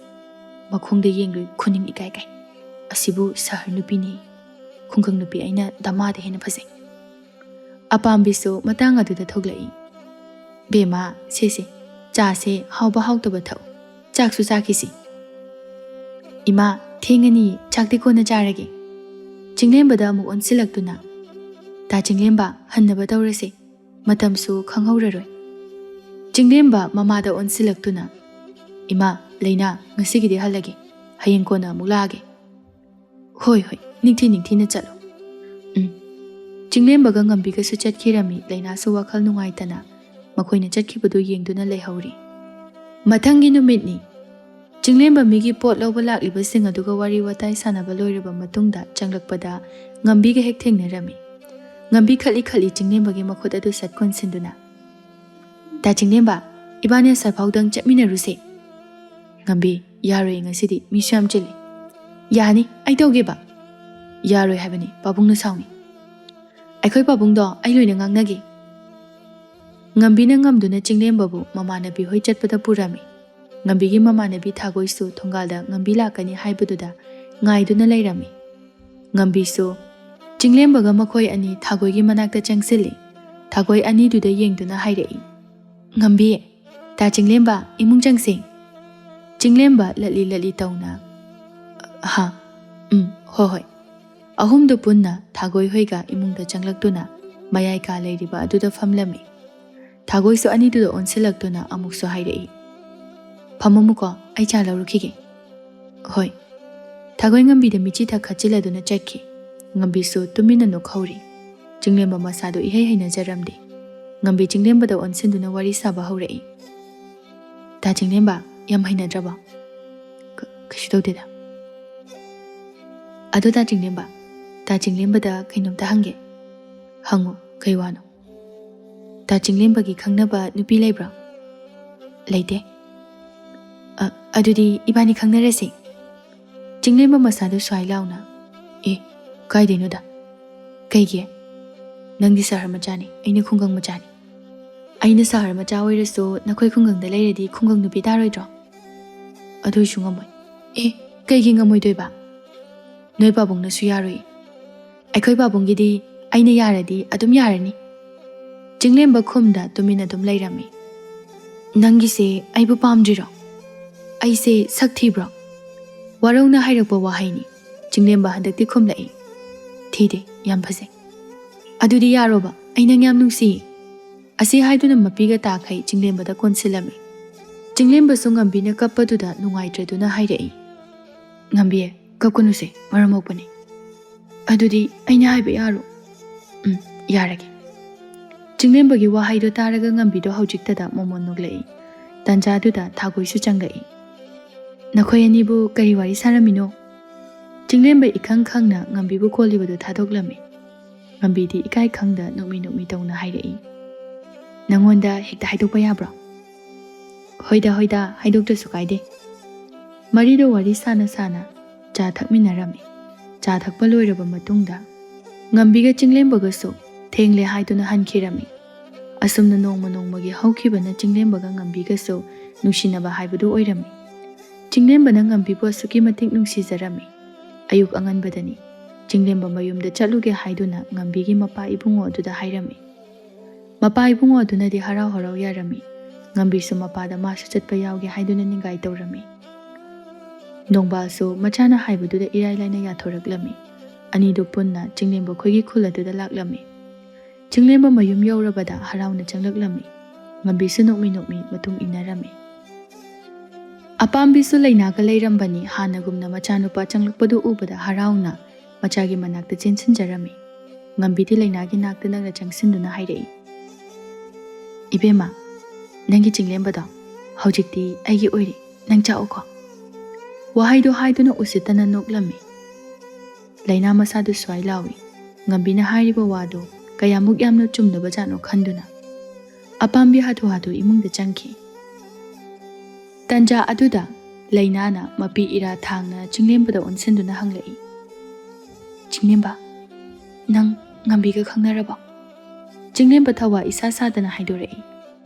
ꯃꯈꯣꯡꯗ ꯌꯦꯡꯂꯨꯏ, ꯈꯨꯅꯤꯡ ꯏꯀꯥꯏ ꯀꯥꯏ꯫ ꯑꯁꯤꯕꯨ ꯁꯍꯔ ꯅꯨꯄꯤꯅꯤ꯫ ꯈꯨꯡꯒꯪ ꯅꯨꯄꯤ ꯑꯩꯅ ꯗꯃꯥꯗ ꯍꯦꯟꯅ ꯐꯖꯩ꯫" ꯑꯄꯥꯝꯕꯤꯁꯨ ꯃꯇꯥꯡ ꯑꯗꯨꯗ ꯊꯣꯛꯂꯛꯏ꯫ "ꯕꯦꯝꯃ, ꯁꯦ ꯁꯦ, ꯆꯥꯁꯦ, ꯍꯥꯎꯕ ꯍꯥꯎꯇꯕ ꯊꯛꯎ꯫ ꯆꯥꯛꯁꯨ ꯆꯥꯈꯤꯁꯤ꯫" "ꯏꯃꯥ, ꯊꯦꯡꯉꯅꯤ, ꯆꯥꯛꯇꯤ ꯀꯣꯟꯅ ꯆꯥꯔꯒꯦ꯫" ꯆꯤꯡꯂꯦꯝꯕꯗ ꯑꯃꯨꯛ ꯑꯣꯟꯁꯤꯜꯂꯛꯇꯨꯅ, "ꯇꯥ ꯆꯤꯡꯂꯦꯝꯕ, ꯍꯟꯅꯕ ꯇꯧꯔꯁꯦ꯫ ꯃꯇꯝꯁꯨ ꯈꯪꯍꯧꯔꯔꯣꯏ꯫" ꯆꯤꯡꯂꯦꯝꯕ ꯃꯃꯥꯗ ꯑꯣꯟꯁꯤꯜꯂꯛꯇꯨꯅ, "ꯏꯃꯥ, ꯂꯩꯅꯥ, ꯉꯁꯤꯒꯤꯗꯤ ꯍꯜꯂꯒꯦ꯫ ꯍꯌꯦꯡ ꯀꯣꯟꯅ ꯑꯃꯨꯛ ꯂꯥꯛꯑꯒꯦ꯫" "ꯍꯣꯏ, ꯍꯣꯏ, ꯅꯤꯡꯊꯤ ꯅꯤꯡꯊꯤꯅ ꯆꯠꯂꯣ꯫" "ꯎꯝ꯫" ꯆꯤꯡꯂꯦꯝꯕꯒ ꯉꯝꯕꯤꯒꯁꯨ ꯆꯠꯈꯤꯔꯝꯃꯤ꯫ ꯂꯩꯅꯥꯁꯨ ꯋꯥꯈꯜ ꯅꯨꯡꯉꯥꯏꯇꯅ ꯃꯈꯣꯏꯅ ꯆꯠꯈꯤꯕꯗꯨ ꯌꯦꯡꯗꯨꯅ ꯂꯩꯍꯧꯔꯤ꯫ ꯃꯊꯪꯒꯤ ꯅꯨꯃꯤꯠꯅꯤ꯫ ꯆꯤꯡꯂꯦꯝꯕ ꯃꯤꯒꯤ ꯄꯣꯠ ꯂꯧꯕ ꯂꯥꯛꯂꯤꯕꯁꯤꯡ ꯑꯗꯨꯒ ꯋꯥꯔꯤ ꯋꯥꯇꯥꯏ ꯁꯥꯟꯅꯕ ꯂꯣꯏꯔꯕ ꯃꯇꯨꯡꯗ ꯆꯪꯂꯛꯄꯗ ꯉꯝꯕꯤꯒ ꯍꯦꯛ ꯊꯦꯡꯅꯔꯝꯃꯤ꯫ ꯉꯝꯕꯤ ꯈꯠꯂꯤ ꯈꯠꯂꯤ ꯆꯤꯡꯂꯦꯝꯕꯒꯤ ꯃꯈꯨꯠ ꯑꯗꯨ ꯁꯠ ꯀꯣꯟꯁꯤꯟꯗꯨꯅ, "ꯇꯥ ꯆꯤꯡꯂꯦꯝꯕ, ꯏꯕꯥꯅꯤ ꯑꯁꯥꯏꯐꯥꯎꯗꯪ ꯆꯠꯃꯤꯟꯅꯔꯨꯁꯦ꯫" ꯉꯝꯕꯤ, "ꯌꯥꯔꯣꯏ, ꯉꯁꯤꯗꯤ ꯃꯤꯁꯨ ꯌꯥꯝ ꯆꯤꯜꯂꯤ꯫" "ꯌꯥꯅꯤ, ꯑꯩ ꯇꯧꯒꯦꯕ꯫" "ꯌꯥꯔꯣꯏ ꯍꯥꯏꯕꯅꯤ, ꯄꯥꯕꯨꯡꯅ ꯁꯥꯎꯅꯤ꯫" "ꯑꯩꯈꯣꯏ ꯄꯥꯕꯨꯡꯗꯣ ꯑꯩ ꯂꯣꯏꯅ ꯉꯥꯡꯅꯒꯦ꯫" ꯉꯝꯕꯤꯅ ꯉꯝꯗꯨꯅ ꯆꯤꯡꯂꯦꯝꯕꯕꯨ ꯃꯃꯥꯟꯅꯕꯤ ꯍꯣꯏ ꯆꯠꯄꯗ ꯄꯨꯔꯝꯃꯤ꯫ ꯉꯝꯕꯤꯒꯤ ꯃꯃꯥꯟꯅꯕꯤ ꯊꯥꯒꯣꯏꯁꯨ ꯊꯣꯡꯒꯥꯜꯗ ꯉꯝꯕꯤ ꯂꯥꯛꯀꯅꯤ ꯍꯥꯏꯕꯗꯨꯗ ꯉꯥꯏꯗꯨꯅ ꯂꯩꯔꯝꯃꯤ꯫ ꯉꯝꯕꯤꯁꯨ ꯆꯤꯡꯂꯦꯝꯕꯒ ꯃꯈꯣꯏ ꯑꯅꯤ ꯊꯥꯒꯣꯏꯒꯤ ꯃꯅꯥꯛꯇ ꯆꯪꯁꯤꯜꯂꯤ꯫ ꯊꯥꯒꯣꯏ ꯑꯅꯤꯗꯨꯗ ꯌꯦꯡꯗꯨꯅ ꯍꯥꯏꯔꯛꯏ, "ꯉꯝꯕꯤ, ꯇꯥ ꯆꯤꯡꯂꯦꯝꯕ, ꯏꯃꯨꯡ ꯆꯪꯁꯤ꯫" ꯆꯤꯡꯂꯦꯝꯕ ꯂꯠꯂꯤ ꯂꯠꯂꯤ ꯇꯧꯅ, "ꯍꯥ, ꯎꯝ, ꯍꯣꯏ, ꯍꯣꯏ꯫" ꯑꯍꯨꯝꯗꯨ ꯄꯨꯟꯅ ꯊꯥꯒꯣꯏ ꯍꯣꯏꯒ ꯏꯃꯨꯡꯗ ꯆꯪꯂꯛꯇꯨꯅ ꯃꯌꯥꯏ ꯀꯥ ꯂꯩꯔꯤꯕ ꯑꯗꯨꯗ ꯐꯝꯂꯝꯃꯤ꯫ ꯊꯥꯒꯣꯏꯁꯨ ꯑꯅꯤꯗꯨꯗ ꯑꯣꯟꯁꯤꯜꯂꯛꯇꯨꯅ ꯑꯃꯨꯛꯁꯨ ꯍꯥꯏꯔꯛꯏ, "ꯐꯝꯃꯝꯃꯨꯀꯣ, ꯑꯩ ꯆꯥ ꯂꯧꯔꯨꯈꯤꯒꯦ꯫" "ꯍꯣꯏ꯫" ꯊꯥꯒꯣꯏ ꯉꯝꯕꯤꯗ ꯃꯤꯆꯤ ꯊꯛ ꯈꯠꯆꯤꯜꯂꯗꯨꯅ ꯆꯠꯈꯤ꯫ ꯉꯝꯕꯤꯁꯨ ꯇꯨꯃꯤꯟꯅ ꯅꯣꯛꯍꯧꯔꯤ꯫ ꯆꯤꯡꯂꯦꯝꯕ ꯃꯁꯥꯗꯨ ꯏꯍꯩ ꯍꯩꯅꯖꯔꯝꯗꯦ꯫ ꯉꯝꯕꯤ ꯆꯤꯡꯂꯦꯝꯕꯗ ꯑꯣꯟꯁꯤꯟꯗꯨꯅ ꯋꯥꯔꯤ ꯁꯥꯕ ꯍꯧꯔꯛꯏ꯫ "ꯇꯥ ꯆꯤꯡꯂꯦꯝꯕ, ꯌꯥꯝ ꯍꯩꯅꯗ꯭ꯔꯕꯣ?" "ꯀ-, ꯀꯩꯁꯨ ꯇꯧꯗꯦꯗ꯫" "ꯑꯗꯣ ꯇꯥ ꯆꯤꯡꯂꯦꯝꯕ, ꯇꯥ ꯆꯤꯡꯂꯦꯝꯕꯗ ꯀꯩꯅꯣꯝꯇ ꯍꯪꯒꯦ꯫" "ꯍꯪꯉꯨ, ꯀꯩ ꯋꯥꯅꯣ?" "ꯇꯥ ꯆꯤꯡꯂꯦꯝꯕꯒꯤ ꯈꯪꯅꯕ ꯅꯨꯄꯤ ꯂꯩꯕ꯭ꯔꯣ?" "ꯂꯩꯇꯦ꯫" "ꯑ, ꯑꯗꯨꯗꯤ ꯏꯕꯥꯅꯤ ꯈꯪꯅꯔꯁꯤ꯫" ꯆꯤꯡꯂꯦꯝꯕ ꯃꯁꯥꯗꯨ ꯁ꯭ꯋꯥꯏ ꯂꯥꯎꯅ, "ꯑꯦ, ꯀꯥꯏꯗꯩꯅꯣꯗ?" "ꯀꯩꯒꯤ?" "ꯅꯪꯗꯤ ꯁꯍꯔ ꯃꯆꯥꯅꯤ, ꯑꯩꯅ ꯈꯨꯡꯒꯪ ꯃꯆꯥꯅꯤ꯫ ꯑꯩꯅ ꯁꯍꯔ ꯃꯆꯥ ꯑꯣꯏꯔꯁꯨ ꯅꯈꯣꯏ ꯈꯨꯡꯒꯪꯗ ꯂꯩꯔꯗꯤ ꯈꯨꯡꯒꯪ ꯅꯨꯄꯤ ꯇꯥꯔꯣꯏꯗ꯭ꯔꯣ?" "ꯑꯗꯨꯏꯁꯨ ꯉꯝꯃꯣꯏ꯫" "ꯑꯦ, ꯀꯩꯒꯤ ꯉꯝꯃꯣꯏꯗꯣꯏꯕ? ꯅꯣꯏ ꯄꯥꯕꯨꯡꯅꯁꯨ ꯌꯥꯔꯣꯏ꯫ ꯑꯩꯈꯣꯏ ꯄꯥꯕꯨꯡꯒꯤꯗꯤ ꯑꯩꯅ ꯌꯥꯔꯗꯤ ꯑꯗꯨꯝ ꯌꯥꯔꯅꯤ꯫" ꯆꯤꯡꯂꯦꯝꯕ ꯈꯨꯝꯗ ꯇꯨꯃꯤꯟ ꯑꯗꯨꯝ ꯂꯩꯔꯝꯃꯤ꯫ "ꯅꯪꯒꯤꯁꯦ ꯑꯩꯕꯨ ꯄꯥꯝꯗ꯭ꯔꯤꯔꯣ? ꯑꯩꯁꯦ ꯁꯛ ꯊꯤꯕ꯭ꯔꯣ?" ꯋꯥꯔꯧꯅ ꯍꯥꯏꯔꯛꯄ ꯋꯥꯍꯩꯅꯤ꯫ ꯆꯤꯡꯂꯦꯝꯕ ꯍꯟꯗꯛꯇꯤ ꯈꯨꯝꯂꯛꯏ, "ꯊꯤꯗꯦ, ꯌꯥꯝ ꯐꯖꯩ꯫" "ꯑꯗꯨꯗꯤ ꯌꯥꯔꯣꯕ, ꯑꯩ ꯅꯪ ꯌꯥꯝ ꯅꯨꯡꯁꯤꯌꯦ꯫" ꯑꯁꯤ ꯍꯥꯏꯗꯨꯅ ꯃꯄꯤꯒ ꯇꯥꯈꯩ ꯆꯤꯡꯂꯦꯝꯕꯗ ꯀꯣꯟꯁꯤꯜꯂꯝꯃꯤ꯫ ꯆꯤꯡꯂꯦꯝꯕꯁꯨ ꯉꯝꯕꯤꯅ ꯀꯞꯄꯗꯨꯗ ꯅꯨꯡꯉꯥꯏꯇ꯭ꯔꯗꯨꯅ ꯍꯥꯏꯔꯛꯏ, "ꯉꯝꯕꯤ, ꯀꯞꯀꯅꯨꯁꯦ, ꯃꯔꯝ ꯃꯣꯛꯄꯅꯤ꯫" "ꯑꯗꯨꯗꯤ ꯑꯩꯅ ꯍꯥꯏꯕ ꯌꯥꯔꯣ?" "ꯎꯝ, ꯌꯥꯔꯒꯦ꯫" ꯆꯤꯡꯂꯦꯝꯕꯒꯤ ꯋꯥꯍꯩꯗꯣ ꯇꯥꯔꯒ ꯉꯝꯕꯤꯗꯣ ꯍꯧꯖꯤꯛꯇꯗ ꯃꯣꯃꯣꯟ ꯅꯣꯛꯂꯛꯏ꯫ ꯇꯥꯟꯖꯥꯗꯨꯗ ꯊꯥꯒꯣꯏꯁꯨ ꯆꯪꯂꯛꯏ꯫ "ꯅꯈꯣꯏ ꯑꯅꯤꯕꯨ ꯀꯔꯤ ꯋꯥꯔꯤ ꯁꯥꯔꯝꯃꯤꯅꯣ?" ꯆꯤꯡꯂꯦꯝꯕ ꯏꯈꯪ ꯈꯪꯅ ꯉꯝꯕꯤꯕꯨ ꯀꯣꯜꯂꯤꯕꯗꯨ ꯊꯥꯗꯣꯛꯂꯝꯃꯤ꯫ ꯉꯝꯕꯤꯗꯤ ꯏꯀꯥꯏ ꯈꯪꯗ ꯅꯣꯛꯃꯤ ꯅꯣꯛꯃꯤ ꯇꯧꯅ ꯍꯥꯏꯔꯛꯏ, "ꯅꯪꯉꯣꯟꯗ ꯍꯦꯛꯇ ꯍꯥꯏꯗꯣꯛꯄ ꯌꯥꯕ꯭ꯔꯣ?" "ꯍꯣꯏꯗ, ꯍꯣꯏꯗ, ꯍꯥꯏꯗꯣꯛꯇ꯭ꯔꯁꯨ ꯀꯥꯏꯗꯦ꯫" ꯃꯔꯤꯗꯣ ꯋꯥꯔꯤ ꯁꯥꯅ ꯁꯥꯅ ꯆꯥ ꯊꯛꯃꯤꯟꯅꯔꯝꯃꯤ꯫ ꯆꯥ ꯊꯛꯄ ꯂꯣꯏꯔꯕ ꯃꯇꯨꯡꯗ ꯉꯝꯕꯤꯒ ꯆꯤꯡꯂꯦꯝꯕꯒꯁꯨ ꯊꯦꯡꯂꯦ ꯍꯥꯏꯗꯨꯅ ꯍꯟꯈꯤꯔꯝꯃꯤ꯫ ꯑꯁꯨꯝꯅ ꯅꯣꯡꯃ ꯅꯣꯡꯃꯒꯤ ꯍꯧꯈꯤꯕꯅ ꯆꯤꯡꯂꯦꯝꯕꯒ ꯉꯝꯕꯤꯒꯁꯨ ꯅꯨꯡꯁꯤꯅꯕ ꯍꯥꯏꯕꯗꯨ ꯑꯣꯏꯔꯝꯃꯤ꯫ ꯆꯤꯡꯂꯦꯝꯕꯅ ꯉꯝꯕꯤꯕꯨ ꯑꯁꯨꯛꯀꯤ ꯃꯇꯤꯛ ꯅꯨꯡꯁꯤꯖꯔꯝꯃꯤ꯫ ꯑꯌꯨꯛ ꯑꯉꯟꯕꯗꯅꯤ꯫ ꯆꯤꯡꯂꯦꯝꯕ ꯃꯌꯨꯝꯗ ꯆꯠꯂꯨꯒꯦ ꯍꯥꯏꯗꯨꯅ ꯉꯝꯕꯤꯒꯤ ꯃꯄꯥ ꯏꯕꯨꯡꯉꯣ ꯑꯗꯨꯗ ꯍꯥꯏꯔꯝꯃꯤ꯫ ꯃꯄꯥ ꯏꯕꯨꯡꯉꯣ ꯑꯗꯨꯅꯗꯤ ꯍꯔꯥꯎ ꯍꯔꯥꯎ ꯌꯥꯔꯝꯃꯤ꯫ ꯉꯝꯕꯤꯁꯨ ꯃꯄꯥꯗ ꯃꯥꯁꯨ ꯆꯠꯄ ꯌꯥꯎꯒꯦ ꯍꯥꯏꯗꯨꯅ ꯅꯤꯡꯒꯥꯏ ꯇꯧꯔꯝꯃꯤ꯫ ꯅꯣꯡꯕꯥꯜꯁꯨ ꯃꯆꯥꯅ ꯍꯥꯏꯕꯗꯨꯗ ꯏꯔꯥꯏ ꯂꯥꯏꯅ ꯌꯥꯊꯣꯔꯛꯂꯝꯃꯤ꯫ ꯑꯅꯤꯗꯨ ꯄꯨꯟꯅ ꯆꯤꯡꯂꯦꯝꯕ ꯈꯣꯏꯒꯤ ꯈꯨꯜ ꯑꯗꯨꯗ ꯂꯥꯛꯂꯝꯃꯤ꯫ ꯆꯤꯡꯂꯦꯝꯕ ꯃꯌꯨꯝ ꯌꯧꯔꯕꯗ ꯍꯔꯥꯎꯅ ꯆꯪꯂꯛꯂꯝꯃꯤ꯫ ꯉꯝꯕꯤꯁꯨ ꯅꯣꯛꯃꯤ ꯅꯣꯛꯃꯤ ꯃꯇꯨꯡ ꯏꯟꯅꯔꯝꯃꯤ꯫ ꯑꯄꯥꯝꯕꯤꯁꯨ ꯂꯩꯅꯥꯒ ꯂꯩꯔꯝꯕꯅꯤ꯫ ꯍꯥꯟꯅꯒꯨꯝꯅ ꯃꯆꯥꯅꯨꯄꯥ ꯆꯪꯂꯛꯄꯗꯨ ꯎꯕꯗ ꯍꯔꯥꯎꯅ ꯃꯆꯥꯒꯤ ꯃꯅꯥꯛꯇ ꯆꯦꯟꯁꯤꯟꯖꯔꯝꯃꯤ꯫ ꯉꯝꯕꯤꯗꯤ ꯂꯩꯅꯥꯒꯤ ꯅꯥꯛꯇ ꯅꯛꯅ ꯆꯪꯁꯤꯟꯗꯨꯅ ꯍꯥꯏꯔꯛꯏ, "ꯏꯕꯦꯝꯃ, ꯅꯪꯒꯤ ꯆꯤꯡꯂꯦꯝꯕꯗꯣ ꯍꯧꯖꯤꯛꯇꯤ ꯑꯩꯒꯤ ꯑꯣꯏꯔꯦ, ꯅꯪ ꯆꯥꯛꯑꯣꯀꯣ꯫" ꯋꯥꯍꯩꯗꯣ ꯍꯥꯏꯗꯨꯅ ꯎꯁꯤꯠꯇꯅ ꯅꯣꯛꯂꯝꯃꯤ꯫ ꯂꯩꯅꯥ ꯃꯁꯥꯗꯨ ꯁ꯭ꯋꯥꯏ ꯂꯥꯎꯏ꯫ ꯉꯝꯕꯤꯅ ꯍꯥꯏꯔꯤꯕ ꯋꯥꯗꯨ ꯀꯌꯥꯃꯨꯛ ꯌꯥꯝꯅ ꯆꯨꯝꯂꯕ ꯖꯥꯠꯅꯣ ꯈꯟꯗꯨꯅ ꯑꯄꯥꯝꯕꯤ ꯍꯥꯊꯨ ꯍꯥꯊꯨ ꯏꯃꯨꯡꯗ ꯆꯪꯈꯤ꯫ ꯇꯟꯖꯥ ꯑꯗꯨꯗ ꯂꯩꯅꯥꯅ ꯃꯄꯤ ꯏꯔꯥ ꯊꯥꯡꯅ ꯆꯤꯡꯂꯦꯝꯕꯗ ꯑꯣꯟꯁꯤꯟꯗꯨꯅ ꯍꯪꯂꯛꯏ, "ꯆꯤꯡꯂꯦꯝꯕ, ꯅꯪ ꯉꯝꯕꯤꯒ ꯈꯪꯅꯔꯕꯣ?" ꯆꯤꯡꯂꯦꯝꯕ ꯊꯋꯥ ꯏꯁꯥ ꯁꯥꯗꯅ ꯍꯥꯏꯗꯣꯔꯛꯏ,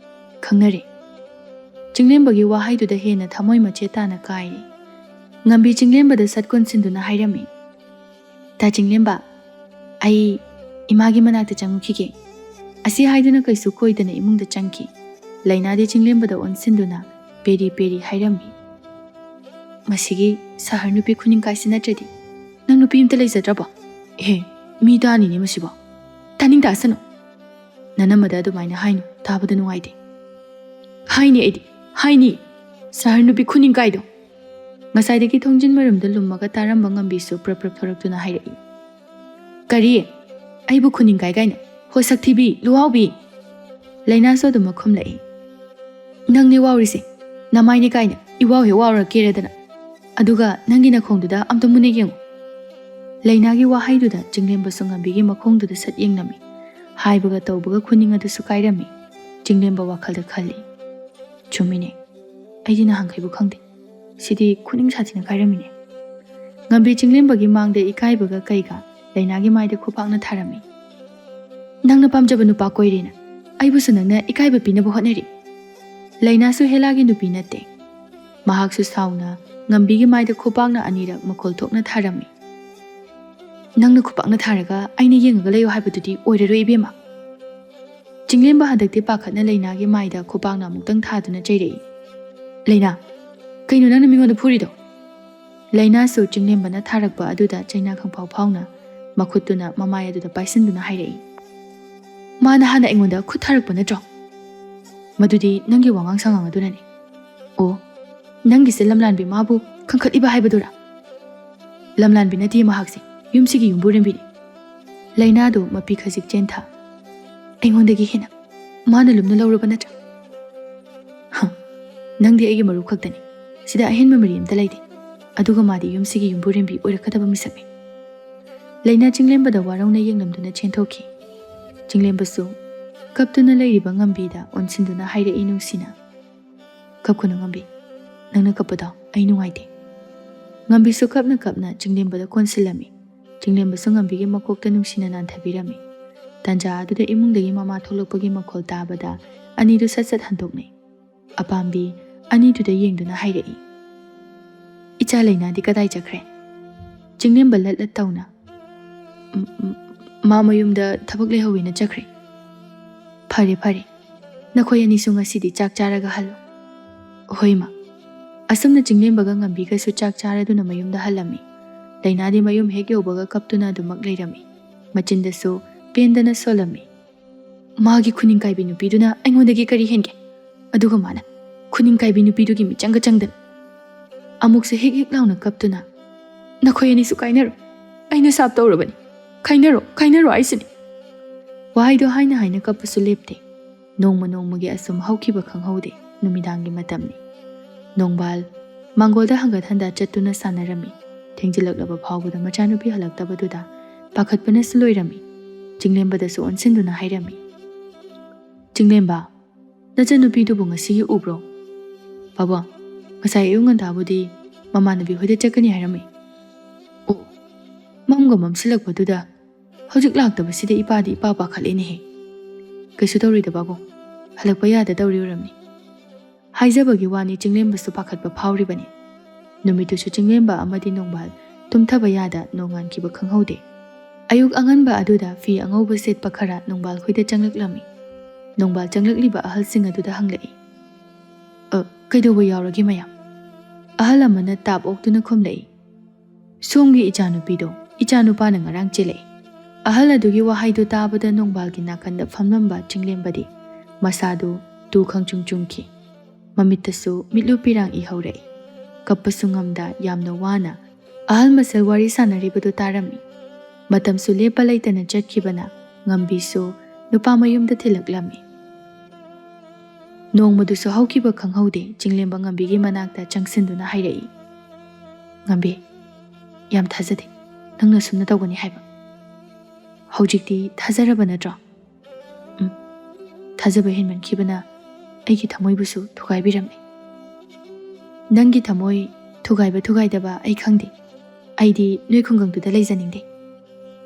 "ꯈꯪꯅꯔꯦ꯫" ꯆꯤꯡꯂꯦꯝꯕꯒꯤ ꯋꯥꯍꯩꯗꯨꯗ ꯍꯦꯟꯅ ꯊꯃꯣꯏ ꯃꯆꯦꯠ ꯇꯥꯅ ꯀꯥꯏꯔꯤ꯫ ꯉꯝꯕꯤ ꯆꯤꯡꯂꯦꯝꯕꯗ ꯁꯠ ꯀꯣꯟꯁꯤꯟꯗꯨꯅ ꯍꯥꯏꯔꯝꯃꯤ, "ꯇꯥ ꯆꯤꯡꯂꯦꯝꯕ, ꯑꯩ ꯏꯃꯥꯒꯤ ꯃꯅꯥꯛꯇ ꯆꯪꯉꯨꯈꯤꯒꯦ꯫" ꯑꯁꯤ ꯍꯥꯏꯗꯨꯅ ꯀꯩꯁꯨ ꯀꯣꯏꯗꯅ ꯏꯃꯨꯡꯗ ꯆꯪꯈꯤ꯫ ꯂꯩꯅꯥꯗꯤ ꯆꯤꯡꯂꯦꯝꯕꯗ ꯑꯣꯟꯁꯤꯟꯗꯨꯅ ꯄꯦꯔꯤ ꯄꯦꯔꯤ ꯍꯥꯏꯔꯝꯃꯤ, "ꯃꯁꯤꯒꯤ ꯁꯍꯔ ꯅꯨꯄꯤ ꯈꯨꯅꯤꯡꯀꯥꯏꯁꯤ ꯅꯠꯇ꯭ꯔꯗꯤ ꯅꯪ ꯅꯨꯄꯤ ꯑꯝꯇ ꯂꯩꯖꯗ꯭ꯔꯕꯣ? ꯑꯦꯍꯦ, ꯃꯤ ꯇꯥꯅꯤꯅꯦ ꯃꯁꯤꯕꯣ꯫ ꯇꯥꯅꯤꯡ ꯇꯥꯁꯅꯨ꯫ ꯅꯅꯝꯃꯗ ꯑꯗꯨꯃꯥꯏꯅ ꯍꯥꯏꯅꯨ, ꯇꯥꯕꯗ ꯅꯨꯡꯉꯥꯏꯇꯦ꯫" "ꯍꯥꯏꯅꯤ ꯑꯩꯗꯤ, ꯍꯥꯏꯅꯤ꯫ ꯁꯍꯔ ꯅꯨꯄꯤ ꯈꯨꯅꯤꯡꯀꯥꯏꯗꯣ꯫" ꯉꯁꯥꯏꯗꯒꯤ ꯊꯣꯡꯖꯤꯟ ꯃꯔꯨꯝꯗ ꯂꯨꯝꯃꯒ ꯇꯥꯔꯝꯕ ꯉꯝꯕꯤꯁꯨ ꯄ꯭ꯔꯞ ꯄ꯭ꯔꯞ ꯊꯣꯔꯛꯇꯨꯅ ꯍꯥꯏꯔꯛꯏ, "ꯀꯔꯤ?" ꯑꯩꯕꯨ ꯈꯨꯅꯤꯡ ꯀꯥꯏ ꯀꯥꯏꯅ? ꯍꯣ ꯁꯛꯊꯤꯕꯤ, ꯂꯨꯋꯥꯎꯕꯤ!" ꯂꯩꯅꯥꯁꯨ ꯑꯗꯨꯃꯛ ꯈꯨꯝꯂꯛꯏ꯫ "ꯅꯪꯅꯦ ꯋꯥꯎꯔꯤꯁꯦ, ꯅꯃꯥꯏꯅꯦ ꯀꯥꯏꯅ ꯏꯋꯥꯎ ꯍꯦꯛ ꯋꯥꯎꯔ ꯀꯦꯔꯗꯅ꯫ ꯑꯗꯨꯒ ꯅꯪꯒꯤ ꯅꯈꯣꯡꯗꯨꯗ ꯑꯝꯇ ꯃꯨꯟꯅ ꯌꯦꯡꯉꯨ꯫" ꯂꯩꯅꯥꯒꯤ ꯋꯥꯍꯩꯗꯨꯗ ꯆꯤꯡꯂꯦꯝꯕꯁꯨ ꯉꯝꯕꯤꯒꯤ ꯃꯈꯣꯡꯗꯨꯗ ꯁꯠ ꯌꯦꯡꯂꯝꯃꯤ꯫ ꯍꯥꯏꯕꯒ ꯇꯧꯕꯒ ꯈꯨꯅꯤꯡ ꯑꯗꯨꯁꯨ ꯀꯥꯏꯔꯝꯃꯤ꯫ ꯆꯤꯡꯂꯦꯝꯕ ꯋꯥꯈꯜꯗ ꯈꯜꯂꯤ, "ꯆꯨꯝꯃꯤꯅꯦ, ꯑꯩꯗꯤ ꯅꯍꯥꯟꯈꯩꯕꯨ ꯈꯪꯗꯦ꯫ ꯁꯤꯗꯤ ꯈꯨꯅꯤꯡ ꯁꯥꯊꯤꯅ ꯀꯥꯏꯔꯝꯃꯤꯅꯦ꯫" ꯉꯝꯕꯤ ꯆꯤꯡꯂꯦꯝꯕꯒꯤ ꯃꯥꯡꯗ ꯏꯀꯥꯏꯕꯒ ꯀꯩꯒ ꯂꯩꯅꯥꯒꯤ ꯃꯥꯏꯗ ꯈꯨꯄꯥꯛꯅ ꯊꯥꯔꯝꯃꯤ꯫ "ꯅꯪꯅ ꯄꯥꯝꯖꯕ ꯅꯨꯄꯥ ꯀꯣꯏꯔꯦꯅ ꯑꯩꯕꯨꯁꯨ ꯅꯪꯅ ꯏꯀꯥꯏꯕ ꯄꯤꯅꯕ ꯍꯣꯠꯅꯔꯤ꯫" ꯂꯩꯅꯥꯁꯨ ꯍꯦꯂꯥꯒꯤ ꯅꯨꯄꯤ ꯅꯠꯇꯦ꯫ ꯃꯍꯥꯛꯁꯨ ꯁꯥꯎꯅ ꯉꯝꯕꯤꯒꯤ ꯃꯥꯏꯗ ꯈꯨꯄꯥꯛꯅ ꯑꯅꯤꯔꯛ ꯃꯈꯣꯜ ꯊꯣꯛꯅ ꯊꯥꯔꯝꯃꯤ꯫ "ꯅꯪꯅ ꯈꯨꯄꯥꯛꯅ ꯊꯥꯔꯒ ꯑꯩꯅ ꯌꯦꯡꯉꯒ ꯂꯩꯌꯨ ꯍꯥꯏꯕꯗꯨꯗꯤ ꯑꯣꯏꯔꯔꯣꯏ, ꯏꯕꯦꯝꯃ꯫" ꯆꯤꯡꯂꯦꯝꯕ ꯍꯟꯗꯛꯇꯤ ꯄꯥꯈꯠꯅ ꯂꯩꯅꯥꯒꯤ ꯃꯥꯏꯗ ꯈꯨꯄꯥꯛꯅ ꯑꯃꯨꯛꯇꯪ ꯊꯥꯗꯨꯅ ꯆꯩꯔꯛꯏ꯫ "ꯂꯩꯅꯥ, ꯀꯩꯅꯣ ꯅꯪꯅ ꯃꯤꯉꯣꯟꯗ ꯐꯨꯔꯤꯗꯣ?" ꯂꯩꯅꯥꯁꯨ ꯆꯤꯡꯂꯦꯝꯕꯅ ꯊꯥꯔꯛꯄ ꯑꯗꯨꯗ ꯆꯩꯅꯥ ꯈꯪꯐꯥꯎ ꯐꯥꯎꯅ ꯃꯈꯨꯠꯇꯨꯅ ꯃꯃꯥꯏ ꯑꯗꯨꯗ ꯄꯥꯏꯁꯤꯟꯗꯨꯅ ꯍꯥꯏꯔꯛꯏ꯫ "ꯃꯥꯅ ꯍꯥꯟꯅ ꯑꯩꯉꯣꯟꯗ ꯈꯨꯠ ꯊꯥꯔꯛꯄ ꯅꯠꯇ꯭ꯔꯣ? ꯃꯗꯨꯗꯤ ꯅꯪꯒꯤ ꯋꯥꯉꯥꯡ ꯁꯉꯥꯡ ꯑꯗꯨꯅꯅꯤ꯫ ꯑꯣ, ꯅꯪꯒꯤꯁꯦ ꯂꯝꯂꯥꯟꯕꯤ ꯃꯥꯕꯨ ꯈꯪꯈꯠꯂꯤꯕ ꯍꯥꯏꯕꯗꯨꯔꯥ?" "ꯂꯝꯂꯥꯟꯕꯤ ꯅꯠꯇꯦ ꯃꯍꯥꯛꯁꯦ, ꯌꯨꯝꯁꯤꯒꯤ ꯌꯨꯝꯕꯨꯔꯦꯝꯕꯤꯅꯤ꯫" ꯂꯩꯅꯥꯗꯨ ꯃꯄꯤ ꯈꯖꯤꯛ ꯆꯦꯟꯊ꯫ "ꯑꯩꯉꯣꯟꯗꯒꯤ ꯍꯦꯟꯅ ꯃꯥꯅ ꯂꯨꯝꯅ ꯂꯧꯔꯕ ꯅꯠꯇ꯭ꯔꯥ? ꯍ, ꯅꯪꯗꯤ ꯑꯩꯒꯤ ꯃꯔꯨꯞ ꯈꯛꯇꯅꯤ꯫ ꯁꯤꯗ ꯑꯍꯦꯟꯕ ꯃꯔꯤ ꯑꯝꯇ ꯂꯩꯇꯦ꯫ ꯑꯗꯨꯒ ꯃꯥꯗꯤ ꯌꯨꯝꯁꯤꯒꯤ ꯌꯨꯝꯕꯨꯔꯦꯝꯕꯤ ꯑꯣꯏꯔꯛꯀꯗꯕ ꯃꯤꯁꯛꯅꯤ꯫" ꯂꯩꯅꯥ ꯆꯤꯡꯂꯦꯝꯕꯗ ꯋꯥꯔꯧꯅ ꯌꯦꯡꯂꯝꯗꯨꯅ ꯆꯦꯟꯊꯣꯛꯈꯤ꯫ ꯆꯤꯡꯂꯦꯝꯕꯁꯨ ꯀꯞꯇꯨꯅ ꯂꯩꯔꯤꯕ ꯉꯝꯕꯤꯗ ꯑꯣꯟꯁꯤꯟꯗꯨꯅ ꯍꯥꯏꯔꯛꯏ ꯅꯨꯡꯁꯤꯅ, "ꯀꯞꯀꯅꯨ ꯉꯝꯕꯤ, ꯅꯪꯅ ꯀꯞꯄꯗꯣ ꯑꯩ ꯅꯨꯡꯉꯥꯏꯇꯦ꯫" ꯉꯝꯕꯤꯁꯨ ꯀꯞꯅ ꯀꯞꯅ ꯆꯤꯡꯂꯦꯝꯕꯗ ꯀꯣꯟꯁꯤꯜꯂꯝꯃꯤ꯫ ꯆꯤꯡꯂꯦꯝꯕꯁꯨ ꯉꯝꯕꯤꯒꯤ ꯃꯀꯣꯛꯇ ꯅꯨꯡꯁꯤꯅ ꯅꯥꯟꯊꯕꯤꯔꯝꯃꯤ꯫ ꯇꯥꯟꯖꯥ ꯑꯗꯨꯗ ꯏꯃꯨꯡꯗꯒꯤ ꯃꯃꯥ ꯊꯣꯛꯂꯛꯄꯒꯤ ꯃꯈꯣꯜ ꯇꯥꯕꯗ ꯑꯅꯤꯗꯨ ꯁꯠ ꯁꯠ ꯍꯟꯗꯣꯛꯅꯩ꯫ ꯑꯄꯥꯝꯕꯤ ꯑꯅꯤꯗꯨꯗ ꯌꯦꯡꯗꯨꯅ ꯍꯥꯏꯔꯛꯏ, "ꯏꯆꯥ ꯂꯩꯅꯥꯗꯤ ꯀꯗꯥꯏ ꯆꯠꯈ꯭ꯔꯦ?" ꯆꯤꯡꯂꯦꯝꯕ ꯂꯠ ꯂꯠ ꯇꯧꯅ, "ꯎꯝ, ꯎꯝ, ꯃꯥ ꯃꯌꯨꯝꯗ ꯊꯕꯛ ꯂꯩꯍꯧꯋꯦꯅ ꯆꯠꯈ꯭ꯔꯦ꯫" "ꯐꯔꯦ, ꯐꯔꯦ, ꯅꯈꯣꯏ ꯑꯅꯤꯁꯨ ꯉꯁꯤꯗꯤ ꯆꯥꯛ ꯆꯥꯔꯒ ꯍꯜꯂꯣ꯫" "ꯍꯣꯏ, ꯃꯥ꯫" ꯑꯁꯨꯝꯅ ꯆꯤꯡꯂꯦꯝꯕꯒ ꯉꯝꯕꯤꯒꯁꯨ ꯆꯥꯛ ꯆꯥꯔꯗꯨꯅ ꯃꯌꯨꯝꯗ ꯍꯜꯂꯝꯃꯤ꯫ ꯂꯩꯅꯥꯗꯤ ꯃꯌꯨꯝ ꯍꯦꯛ ꯌꯧꯕꯒ ꯀꯞꯇꯨꯅ ꯑꯗꯨꯃꯛ ꯂꯩꯔꯝꯃꯤ꯫ ꯃꯆꯤꯟꯗꯁꯨ ꯄꯦꯟꯗꯅ ꯁꯣꯜꯂꯝꯃꯤ꯫ "ꯃꯥꯒꯤ ꯈꯨꯅꯤꯡ ꯀꯥꯏꯕꯤ ꯅꯨꯄꯤꯗꯨꯅ ꯑꯩꯉꯣꯟꯗꯒꯤ ꯀꯔꯤ ꯍꯦꯟꯒꯦ? ꯑꯗꯨꯒ ꯃꯥꯅ ꯈꯨꯅꯤꯡ ꯀꯥꯏꯕꯤ ꯅꯨꯄꯤꯗꯨꯒꯤ ꯃꯤꯆꯪꯒ ꯆꯪꯗꯅ꯫" ꯑꯃꯨꯛꯁꯨ ꯍꯤꯛ ꯍꯤꯛ ꯂꯥꯎꯅ ꯀꯞꯇꯨꯅ, "ꯅꯈꯣꯏ ꯑꯅꯤꯁꯨ ꯀꯥꯏꯅꯔꯣ꯫ ꯑꯩꯅ ꯁꯥꯞ ꯇꯧꯔꯕꯅꯤ꯫ "ꯈꯥꯏꯅꯔꯣ, ꯈꯥꯏꯅꯔꯣ ꯍꯥꯏꯁꯤꯅꯤ!" ꯋꯥꯍꯩꯗꯣ ꯍꯥꯏꯅ ꯍꯥꯏꯅ ꯀꯞꯄꯁꯨ ꯂꯦꯞꯇꯦ꯫ ꯅꯣꯡꯃ ꯅꯣꯡꯃꯒꯤ ꯑꯁꯨꯝ ꯍꯧꯈꯤꯕ ꯈꯪꯍꯧꯗꯦ꯫ ꯅꯨꯃꯤꯗꯥꯡꯒꯤ ꯃꯇꯝꯅꯤ꯫ ꯅꯣꯡꯕꯥꯜ ꯃꯥꯡꯒꯣꯜꯗ ꯍꯪꯒꯠ ꯍꯟꯗ ꯆꯠꯇꯨꯅ ꯁꯥꯟꯅꯔꯝꯃꯤ꯫ ꯊꯦꯡꯖꯤꯜꯂꯛꯂꯕ ꯐꯥꯎꯕꯗ ꯃꯆꯥꯅꯨꯄꯤ ꯍꯜꯂꯛꯇꯕꯗꯨꯗ ꯄꯥꯈꯠꯄꯅꯁꯨ ꯂꯣꯏꯔꯝꯃꯤ꯫ ꯆꯤꯡꯂꯦꯝꯕꯗꯁꯨ ꯑꯣꯟꯁꯤꯟꯗꯨꯅ ꯍꯥꯏꯔꯝꯃꯤ, "ꯆꯤꯡꯂꯦꯝꯕ, ꯅꯆꯟꯅꯨꯄꯤꯗꯨꯕꯨ ꯉꯁꯤꯒꯤ ꯎꯕ꯭ꯔꯣ?" "ꯄꯥꯕꯨꯡ, ꯉꯁꯥꯏ ꯑꯌꯨꯛ ꯉꯟꯇꯥꯕꯨꯗꯤ ꯃꯃꯥꯟꯅꯕꯤ ꯍꯣꯏꯗ ꯆꯠꯀꯅꯤ ꯍꯥꯏꯔꯝꯃꯤ꯫" "ꯑꯣ, ꯃꯝꯒ ꯃꯝꯁꯤꯜꯂꯛꯄꯗꯨꯗ ꯍꯧꯖꯤꯛ ꯂꯥꯛꯇꯕꯁꯤꯗ ꯏꯄꯥꯗꯤ ꯏꯄꯥ ꯄꯥꯈꯠꯂꯦꯅꯦꯍꯦ꯫" "ꯀꯩꯁꯨ ꯇꯧꯔꯣꯏꯗ ꯄꯥꯕꯨꯡ, ꯍꯜꯂꯛꯄ ꯌꯥꯗ ꯇꯧꯔꯤ ꯑꯣꯏꯔꯝꯅꯤ꯫" ꯍꯥꯏꯖꯕꯒꯤ ꯋꯥꯅꯤ, ꯆꯤꯡꯂꯦꯝꯕꯁꯨ ꯄꯥꯈꯠꯄ ꯐꯥꯎꯔꯤꯕꯅꯤ꯫ ꯅꯨꯃꯤꯠꯇꯨꯁꯨ ꯆꯤꯡꯂꯦꯝꯕ ꯑꯃꯗꯤ ꯅꯣꯡꯕꯥꯜ ꯇꯨꯝꯊꯕ ꯌꯥꯗ ꯅꯣꯡꯉꯥꯟꯈꯤꯕ ꯈꯪꯍꯧꯗꯦ꯫ ꯑꯌꯨꯛ ꯑꯉꯟꯕ ꯑꯗꯨꯗ ꯐꯤ ꯑꯉꯧꯕ ꯁꯦꯠꯄ ꯈꯔ ꯅꯣꯡꯕꯥꯜ ꯈꯣꯏꯗ ꯆꯪꯂꯛꯂꯝꯃꯤ꯫ ꯅꯣꯡꯕꯥꯜ ꯆꯪꯂꯛꯂꯤꯕ ꯑꯍꯜꯁꯤꯡ ꯑꯗꯨꯗ ꯍꯪꯂꯛꯏ, "ꯑ, ꯀꯩꯗꯧꯕ ꯌꯥꯎꯔꯒꯦ ꯃꯌꯥꯝ?" ꯑꯍꯜ ꯑꯃꯅ ꯇꯥꯞ ꯑꯣꯛꯇꯨꯅ ꯈꯨꯝꯂꯛꯏ, "ꯁꯣꯝꯒꯤ ꯏꯆꯥꯅꯨꯄꯤꯗꯣ ꯏꯆꯥꯅꯨꯄꯥꯅ ꯉꯔꯥꯡ ꯆꯦꯜꯂꯛꯏ꯫" ꯑꯍꯜ ꯑꯗꯨꯒꯤ ꯋꯥꯍꯩꯗꯨ ꯇꯥꯕꯗ ꯅꯣꯡꯕꯥꯜꯒꯤ ꯅꯥꯀꯟꯗ ꯐꯝꯂꯝꯕ ꯆꯤꯡꯂꯦꯝꯕꯗꯤ ꯃꯁꯥꯗꯨ ꯇꯨ ꯈꯪꯆꯨꯡ ꯆꯨꯡꯈꯤ꯫ ꯃꯃꯤꯠꯇꯁꯨ ꯃꯤꯠꯂꯨ ꯄꯤꯔꯥꯡ ꯏꯍꯧꯔꯛꯏ꯫ ꯀꯞꯄꯁꯨ ꯉꯝꯗ ꯌꯥꯝꯅ ꯋꯥꯅ ꯑꯍꯜ ꯃꯁꯦꯜ ꯋꯥꯔꯤ ꯁꯥꯟꯅꯔꯤꯕꯗꯨ ꯇꯥꯔꯝꯃꯤ꯫ ꯃꯇꯝꯁꯨ ꯂꯦꯞꯄ ꯂꯩꯇꯅ ꯆꯠꯈꯤꯕꯅ ꯉꯝꯕꯤꯁꯨ ꯅꯨꯄꯥ ꯃꯌꯨꯝꯗ ꯊꯤꯜꯂꯛꯂꯝꯃꯤ꯫ ꯅꯣꯡꯃꯗꯨꯁꯨ ꯍꯧꯈꯤꯕ ꯈꯪꯍꯧꯗꯦ꯫ ꯆꯤꯡꯂꯦꯝꯕ ꯉꯝꯕꯤꯒꯤ ꯃꯅꯥꯛꯇ ꯆꯪꯁꯤꯟꯗꯨꯅ ꯍꯥꯏꯔꯛꯏ, "ꯉꯝꯕꯤ, ꯌꯥꯝ ꯊꯥꯖꯗꯦ ꯅꯪꯅ ꯁꯨꯝꯅ ꯇꯧꯒꯅꯤ ꯍꯥꯏꯕ꯫ ꯍꯧꯖꯤꯛꯇꯤ ꯊꯥꯖꯔꯕ ꯅꯠꯇ꯭ꯔꯣ?" "ꯎꯝ, ꯊꯥꯖꯕ ꯍꯦꯟꯃꯟꯈꯤꯕꯅ ꯑꯩꯒꯤ ꯊꯃꯣꯏꯕꯨꯁꯨ ꯊꯨꯒꯥꯏꯕꯤꯔꯝꯃꯤ꯫" "ꯅꯪꯒꯤ ꯊꯃꯣꯏ ꯊꯨꯒꯥꯏꯕ ꯊꯨꯒꯥꯏꯗꯕ ꯑꯩ ꯈꯪꯗꯦ꯫ ꯑꯩꯗꯤ ꯅꯣꯏ ꯈꯨꯡꯒꯪꯗꯨꯗ ꯂꯩꯖꯅꯤꯡꯗꯦ꯫"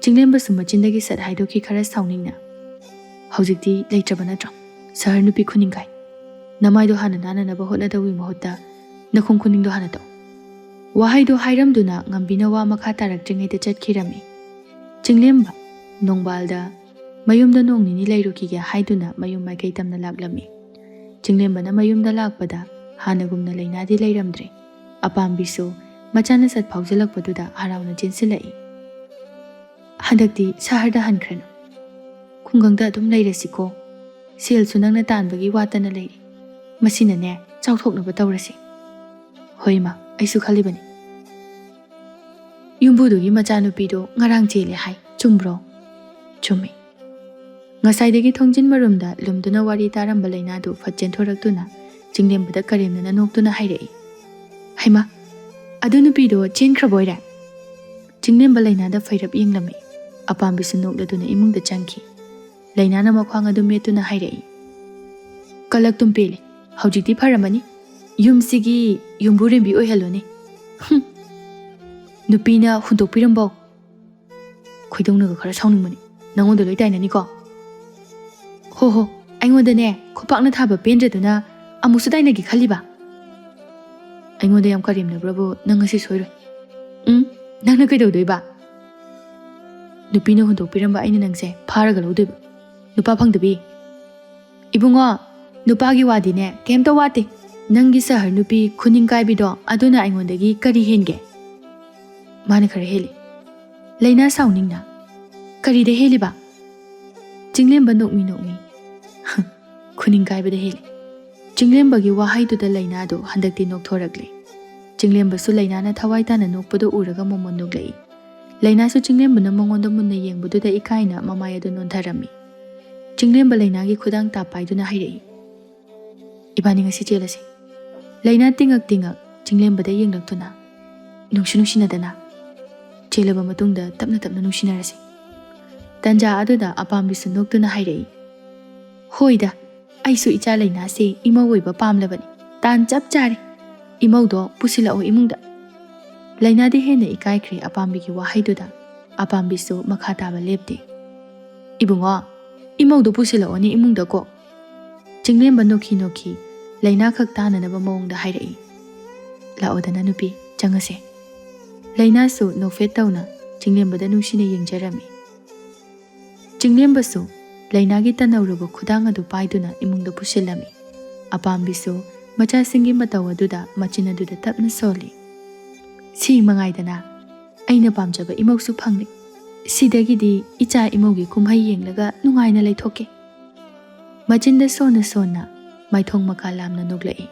ꯆꯤꯡꯂꯦꯝꯕꯁꯨ ꯃꯆꯤꯟꯗꯒꯤ ꯁꯠ ꯍꯥꯏꯗꯣꯛꯈꯤ, ꯈꯔ ꯁꯥꯎꯅꯤꯡꯅ, "ꯍꯧꯖꯤꯛꯇꯤ ꯂꯩꯇ꯭ꯔꯕ ꯅꯠꯇ꯭ꯔꯣ? ꯁꯍꯔ ꯅꯨꯄꯤ ꯈꯨꯅꯤꯡꯈꯥꯏ꯫ ꯅꯃꯥꯏꯗꯣ ꯍꯥꯟꯅ ꯅꯥꯟꯅꯅꯕ ꯍꯣꯠꯅꯗꯧꯒꯤ ꯃꯍꯨꯠꯇ ꯅꯈꯣꯡ ꯈꯨꯅꯤꯡꯗꯣ ꯍꯥꯟꯅ ꯇꯧ꯫" ꯋꯥꯍꯩꯗꯣ ꯍꯥꯏꯔꯝꯗꯨꯅ ꯉꯝꯕꯤꯅ ꯋꯥ ꯃꯈꯥ ꯇꯥꯔꯛꯇ꯭ꯔꯤꯉꯩꯗ ꯆꯠꯈꯤꯔꯝꯃꯤ꯫ ꯆꯤꯡꯂꯦꯝꯕ ꯅꯣꯡꯕꯥꯜꯗ ꯃꯌꯨꯝꯗ ꯅꯣꯡ ꯅꯤꯅꯤ ꯂꯩꯔꯨꯈꯤꯒꯦ ꯍꯥꯏꯗꯨꯅ ꯃꯌꯨꯝ ꯃꯥꯏꯀꯩ ꯇꯝꯅ ꯂꯥꯛꯂꯝꯃꯤ꯫ ꯆꯤꯡꯂꯦꯝꯕꯅ ꯃꯌꯨꯝꯗ ꯂꯥꯛꯄꯗ ꯍꯥꯟꯅꯒꯨꯝꯅ ꯂꯩꯅꯥꯗꯤ ꯂꯩꯔꯝꯗ꯭ꯔꯦ꯫ ꯑꯄꯥꯝꯕꯤꯁꯨ ꯃꯆꯥꯅ ꯁꯠ ꯐꯥꯎꯖꯜꯂꯛꯄꯗꯨꯗ ꯍꯔꯥꯎꯅ ꯆꯦꯟꯁꯤꯜꯂꯛꯏ꯫ "ꯍꯟꯗꯛꯇꯤ ꯁꯍꯔꯗ ꯍꯟꯈ꯭ꯔꯅꯨ꯫ ꯈꯨꯡꯒꯪꯗ ꯑꯗꯨꯝ ꯂꯩꯔꯁꯤꯀꯣ꯫ ꯁꯦꯜꯁꯨ ꯅꯪꯅ ꯇꯥꯟꯕꯒꯤ ꯋꯥꯠꯇꯅ ꯂꯩꯔꯤ꯫ ꯃꯁꯤꯅꯅꯦ, ꯆꯥꯎꯊꯣꯛꯅꯕ ꯇꯧꯔꯁꯤ꯫" "ꯍꯣꯏ ꯏꯃꯥ, ꯑꯩꯁꯨ ꯈꯜꯂꯤꯕꯅꯤ꯫ ꯌꯨꯝꯕꯨꯗꯨꯒꯤ ꯃꯆꯥꯅꯨꯄꯤꯗꯣ ꯉꯔꯥꯡ ꯆꯦꯜꯂꯦ ꯍꯥꯏ꯫ "ꯆꯨꯝꯕ꯭ꯔꯣ?" "ꯆꯨꯝꯃꯤ꯫" ꯉꯁꯥꯏꯗꯒꯤ ꯊꯣꯡꯖꯤꯟ ꯃꯔꯨꯝꯗ ꯂꯨꯝꯗꯨꯅ ꯋꯥꯔꯤ ꯇꯥꯔꯝꯕ ꯂꯩꯅꯥꯗꯨ ꯐꯠ ꯆꯦꯟꯊꯣꯔꯛꯇꯨꯅ ꯆꯤꯡꯂꯦꯝꯕꯗ ꯀꯔꯦꯝꯅꯅ ꯅꯣꯛꯇꯨꯅ ꯍꯥꯏꯔꯛꯏ꯫ "ꯍꯩꯃꯥ, ꯑꯗꯨ ꯅꯨꯄꯤꯗꯣ ꯆꯦꯟꯈ꯭ꯔꯕꯣꯏꯔꯦ?" ꯆꯤꯡꯂꯦꯝꯕ ꯂꯩꯅꯥꯗ ꯐꯩꯔꯞ ꯌꯦꯡꯂꯝꯃꯤ꯫ ꯑꯄꯥꯝꯕꯤꯁꯨ ꯅꯣꯛꯂꯗꯨꯅ ꯏꯃꯨꯡꯗ ꯆꯪꯈꯤ꯫ ꯂꯩꯅꯥꯅ ꯃꯈ꯭ꯋꯥꯡ ꯑꯗꯨ ꯃꯦꯠꯇꯨꯅ ꯍꯥꯏꯔꯛꯏ, "ꯀꯂꯛꯇꯨꯝ ꯄꯦꯜꯂꯦ꯫ ꯍꯧꯖꯤꯛꯇꯤ ꯐꯔꯝꯃꯅꯤ꯫ ꯌꯨꯝꯁꯤꯒꯤ ꯌꯨꯝꯕꯨꯔꯦꯝꯕꯤ ꯑꯣꯏꯍꯜꯂꯣꯅꯦ꯫" "ꯍꯨꯝ꯫ ꯅꯨꯄꯤꯅ ꯍꯨꯟꯗꯣꯛꯄꯤꯔꯝꯕꯧ?" ꯈꯣꯏꯗꯧꯅꯒ ꯈꯔ ꯁꯥꯎꯅꯤꯡꯕꯅꯤ꯫ "ꯅꯪꯉꯣꯟꯗ ꯂꯣꯏ ꯇꯥꯏꯅꯅꯤꯀꯣ?" "ꯍꯣ ꯍꯣ, ꯑꯩꯉꯣꯟꯗꯅꯦ ꯈꯨꯄꯥꯛꯅ ꯊꯥꯕ ꯄꯦꯟꯗ꯭ꯔꯗꯨꯅ ꯑꯃꯨꯛꯁꯨ ꯇꯥꯏꯅꯒꯦ ꯈꯜꯂꯤꯕ?" "ꯑꯩꯉꯣꯟꯗ ꯌꯥꯝ ꯀꯔꯦꯝꯅꯕ꯭ꯔꯕꯨ ꯅꯪ ꯉꯁꯤ ꯁꯣꯏꯔꯣꯏ꯫" "ꯎꯝ, ꯅꯪꯅ ꯀꯩꯗꯧꯗꯣꯏꯕ?" "ꯅꯨꯄꯤꯅ ꯍꯨꯟꯗꯣꯛꯄꯤꯔꯝꯕ ꯑꯩꯅ ꯅꯪꯁꯦ ꯐꯥꯔꯒ ꯂꯧꯗꯣꯏꯕ꯫ ꯅꯨꯄꯥ ꯐꯪꯗꯕꯤ꯫" "ꯏꯕꯨꯡꯉꯣ, ꯅꯨꯄꯥꯒꯤ ꯋꯥꯗꯤꯅꯦ ꯀꯩꯝꯇ ꯋꯥꯠꯇꯦ꯫ ꯅꯪꯒꯤ ꯁꯍꯔ ꯅꯨꯄꯤ ꯈꯨꯅꯤꯡ ꯀꯥꯏꯕꯤꯗꯣ ꯑꯗꯨꯅ ꯑꯩꯉꯣꯟꯗꯒꯤ ꯀꯔꯤ ꯍꯦꯟꯒꯦ?" "ꯃꯥꯅ ꯈꯔ ꯍꯦꯜꯂꯤ꯫" ꯂꯩꯅꯥ ꯁꯥꯎꯅꯤꯡꯅ, "ꯀꯔꯤꯗ ꯍꯦꯜꯂꯤꯕ?" ꯆꯤꯡꯂꯦꯝꯕ ꯅꯣꯛꯃꯤ ꯅꯣꯛꯃꯤ, "ꯈꯨꯅꯤꯡ ꯀꯥꯏꯕꯗ ꯍꯦꯜꯂꯤ꯫" ꯆꯤꯡꯂꯦꯝꯕꯒꯤ ꯋꯥꯍꯩꯗꯨꯗ ꯂꯩꯅꯥꯗꯨ ꯍꯟꯗꯛꯇꯤ ꯅꯣꯛꯊꯣꯔꯛꯂꯦ꯫ ꯆꯤꯡꯂꯦꯝꯕꯁꯨ ꯂꯩꯅꯥꯅ ꯊꯋꯥꯏ ꯇꯥꯅ ꯅꯣꯛꯄꯗꯨ ꯎꯔꯒ ꯃꯣꯃꯣꯟ ꯅꯣꯛꯂꯛꯏ꯫ ꯂꯩꯅꯥꯁꯨ ꯆꯤꯡꯂꯦꯝꯕꯅ ꯃꯉꯣꯟꯗ ꯃꯨꯟꯅ ꯌꯦꯡꯕꯗꯨꯗ ꯏꯀꯥꯏꯅ ꯃꯃꯥꯏ ꯑꯗꯨ ꯅꯣꯟꯊꯔꯝꯃꯤ꯫ ꯆꯤꯡꯂꯦꯝꯕ ꯂꯩꯅꯥꯒꯤ ꯈꯨꯗꯥꯡ ꯇꯥꯞ ꯄꯥꯏꯗꯨꯅ ꯍꯥꯏꯔꯛꯏ, "ꯏꯕꯥꯅꯤ ꯉꯁꯤ ꯆꯦꯜꯂꯁꯤ꯫" ꯂꯩꯅꯥ ꯇꯤꯡꯉꯛ ꯇꯤꯡꯉꯛ ꯆꯤꯡꯂꯦꯝꯕꯗ ꯌꯦꯡꯂꯛꯇꯨꯅ, "ꯅꯨꯡꯁꯨ ꯅꯨꯡꯁꯤꯅꯗꯅ, ꯆꯦꯜꯂꯕ ꯃꯇꯨꯡꯗ ꯇꯞꯅ ꯇꯞꯅ ꯅꯨꯡꯁꯤꯅꯔꯁꯤ꯫" ꯇꯟꯖꯥ ꯑꯗꯨꯗ ꯑꯄꯥꯝꯕꯤꯁꯨ ꯅꯣꯛꯇꯨꯅ ꯍꯥꯏꯔꯛꯏ, "ꯍꯣꯏꯗ, ꯑꯩꯁꯨ ꯏꯆꯥ ꯂꯩꯅꯥꯁꯦ ꯏꯃꯧ ꯑꯣꯏꯕ ꯄꯥꯝꯂꯕꯅꯤ꯫ ꯇꯥꯟ ꯆꯞ ꯆꯥꯔꯦ꯫ ꯏꯃꯧꯗꯣ ꯄꯨꯁꯤꯜꯂꯛꯑꯣ ꯏꯃꯨꯡꯗ꯫" ꯂꯩꯅꯥꯗꯤ ꯍꯦꯟꯅ ꯏꯀꯥꯏꯈ꯭ꯔꯦ ꯑꯄꯥꯝꯕꯤꯒꯤ ꯋꯥꯍꯩꯗꯨꯗ꯫ ꯑꯄꯥꯝꯕꯤꯁꯨ ꯃꯈꯥ ꯇꯥꯕ ꯂꯦꯞꯇꯦ꯫ "ꯏꯕꯨꯡꯉꯣ, ꯏꯃꯧꯗꯣ ꯄꯨꯁꯤꯜꯂꯛꯑꯣꯅꯦ ꯏꯃꯨꯡꯗ ꯀꯣ꯫" ꯆꯤꯡꯂꯦꯝꯕ ꯅꯣꯛꯈꯤ ꯅꯣꯛꯈꯤ ꯂꯩꯅꯥ ꯈꯛ ꯇꯥꯅꯅꯕ ꯃꯑꯣꯡꯗ ꯍꯥꯏꯔꯛꯏ, "ꯂꯥꯛꯑꯣꯗꯅ ꯅꯨꯄꯤ, ꯆꯪꯉꯁꯦ꯫" ꯂꯩꯅꯥꯁꯨ ꯅꯣꯛꯐꯦꯠ ꯇꯧꯅ ꯆꯤꯡꯂꯦꯝꯕꯗ ꯅꯨꯡꯁꯤꯅ ꯌꯦꯡꯖꯔꯝꯃꯤ꯫ ꯆꯤꯡꯂꯦꯝꯕꯁꯨ ꯂꯩꯅꯥꯒꯤ ꯇꯟꯅꯧꯔꯕ ꯈꯨꯗꯥꯡ ꯑꯗꯨ ꯄꯥꯏꯗꯨꯅ ꯏꯃꯨꯡꯗ ꯄꯨꯁꯤꯜꯂꯝꯃꯤ꯫ ꯑꯄꯥꯝꯕꯤꯁꯨ ꯃꯆꯥꯁꯤꯡꯒꯤ ꯃꯇꯧ ꯑꯗꯨꯗ ꯃꯆꯤꯟ ꯑꯗꯨꯗ ꯇꯞꯅ ꯁꯣꯜꯂꯤ, "ꯁꯤ ꯃꯉꯥꯏꯗꯅ ꯑꯩꯅ ꯄꯥꯝꯖꯕ ꯏꯃꯧꯁꯨ ꯐꯪꯂꯦ꯫ ꯁꯤꯗꯒꯤꯗꯤ ꯏꯆꯥ ꯏꯃꯧꯒꯤ ꯀꯨꯝꯍꯩ ꯌꯦꯡꯂꯒ ꯅꯨꯡꯉꯥꯏꯅ ꯂꯩꯊꯣꯛꯀꯦ꯫" ꯃꯆꯤꯟꯗ ꯁꯣꯟꯅ ꯁꯣꯟꯅ ꯃꯥꯏꯊꯣꯡ ꯃꯀꯥ ꯂꯥꯝꯅ ꯅꯣꯛꯂꯛꯏ꯫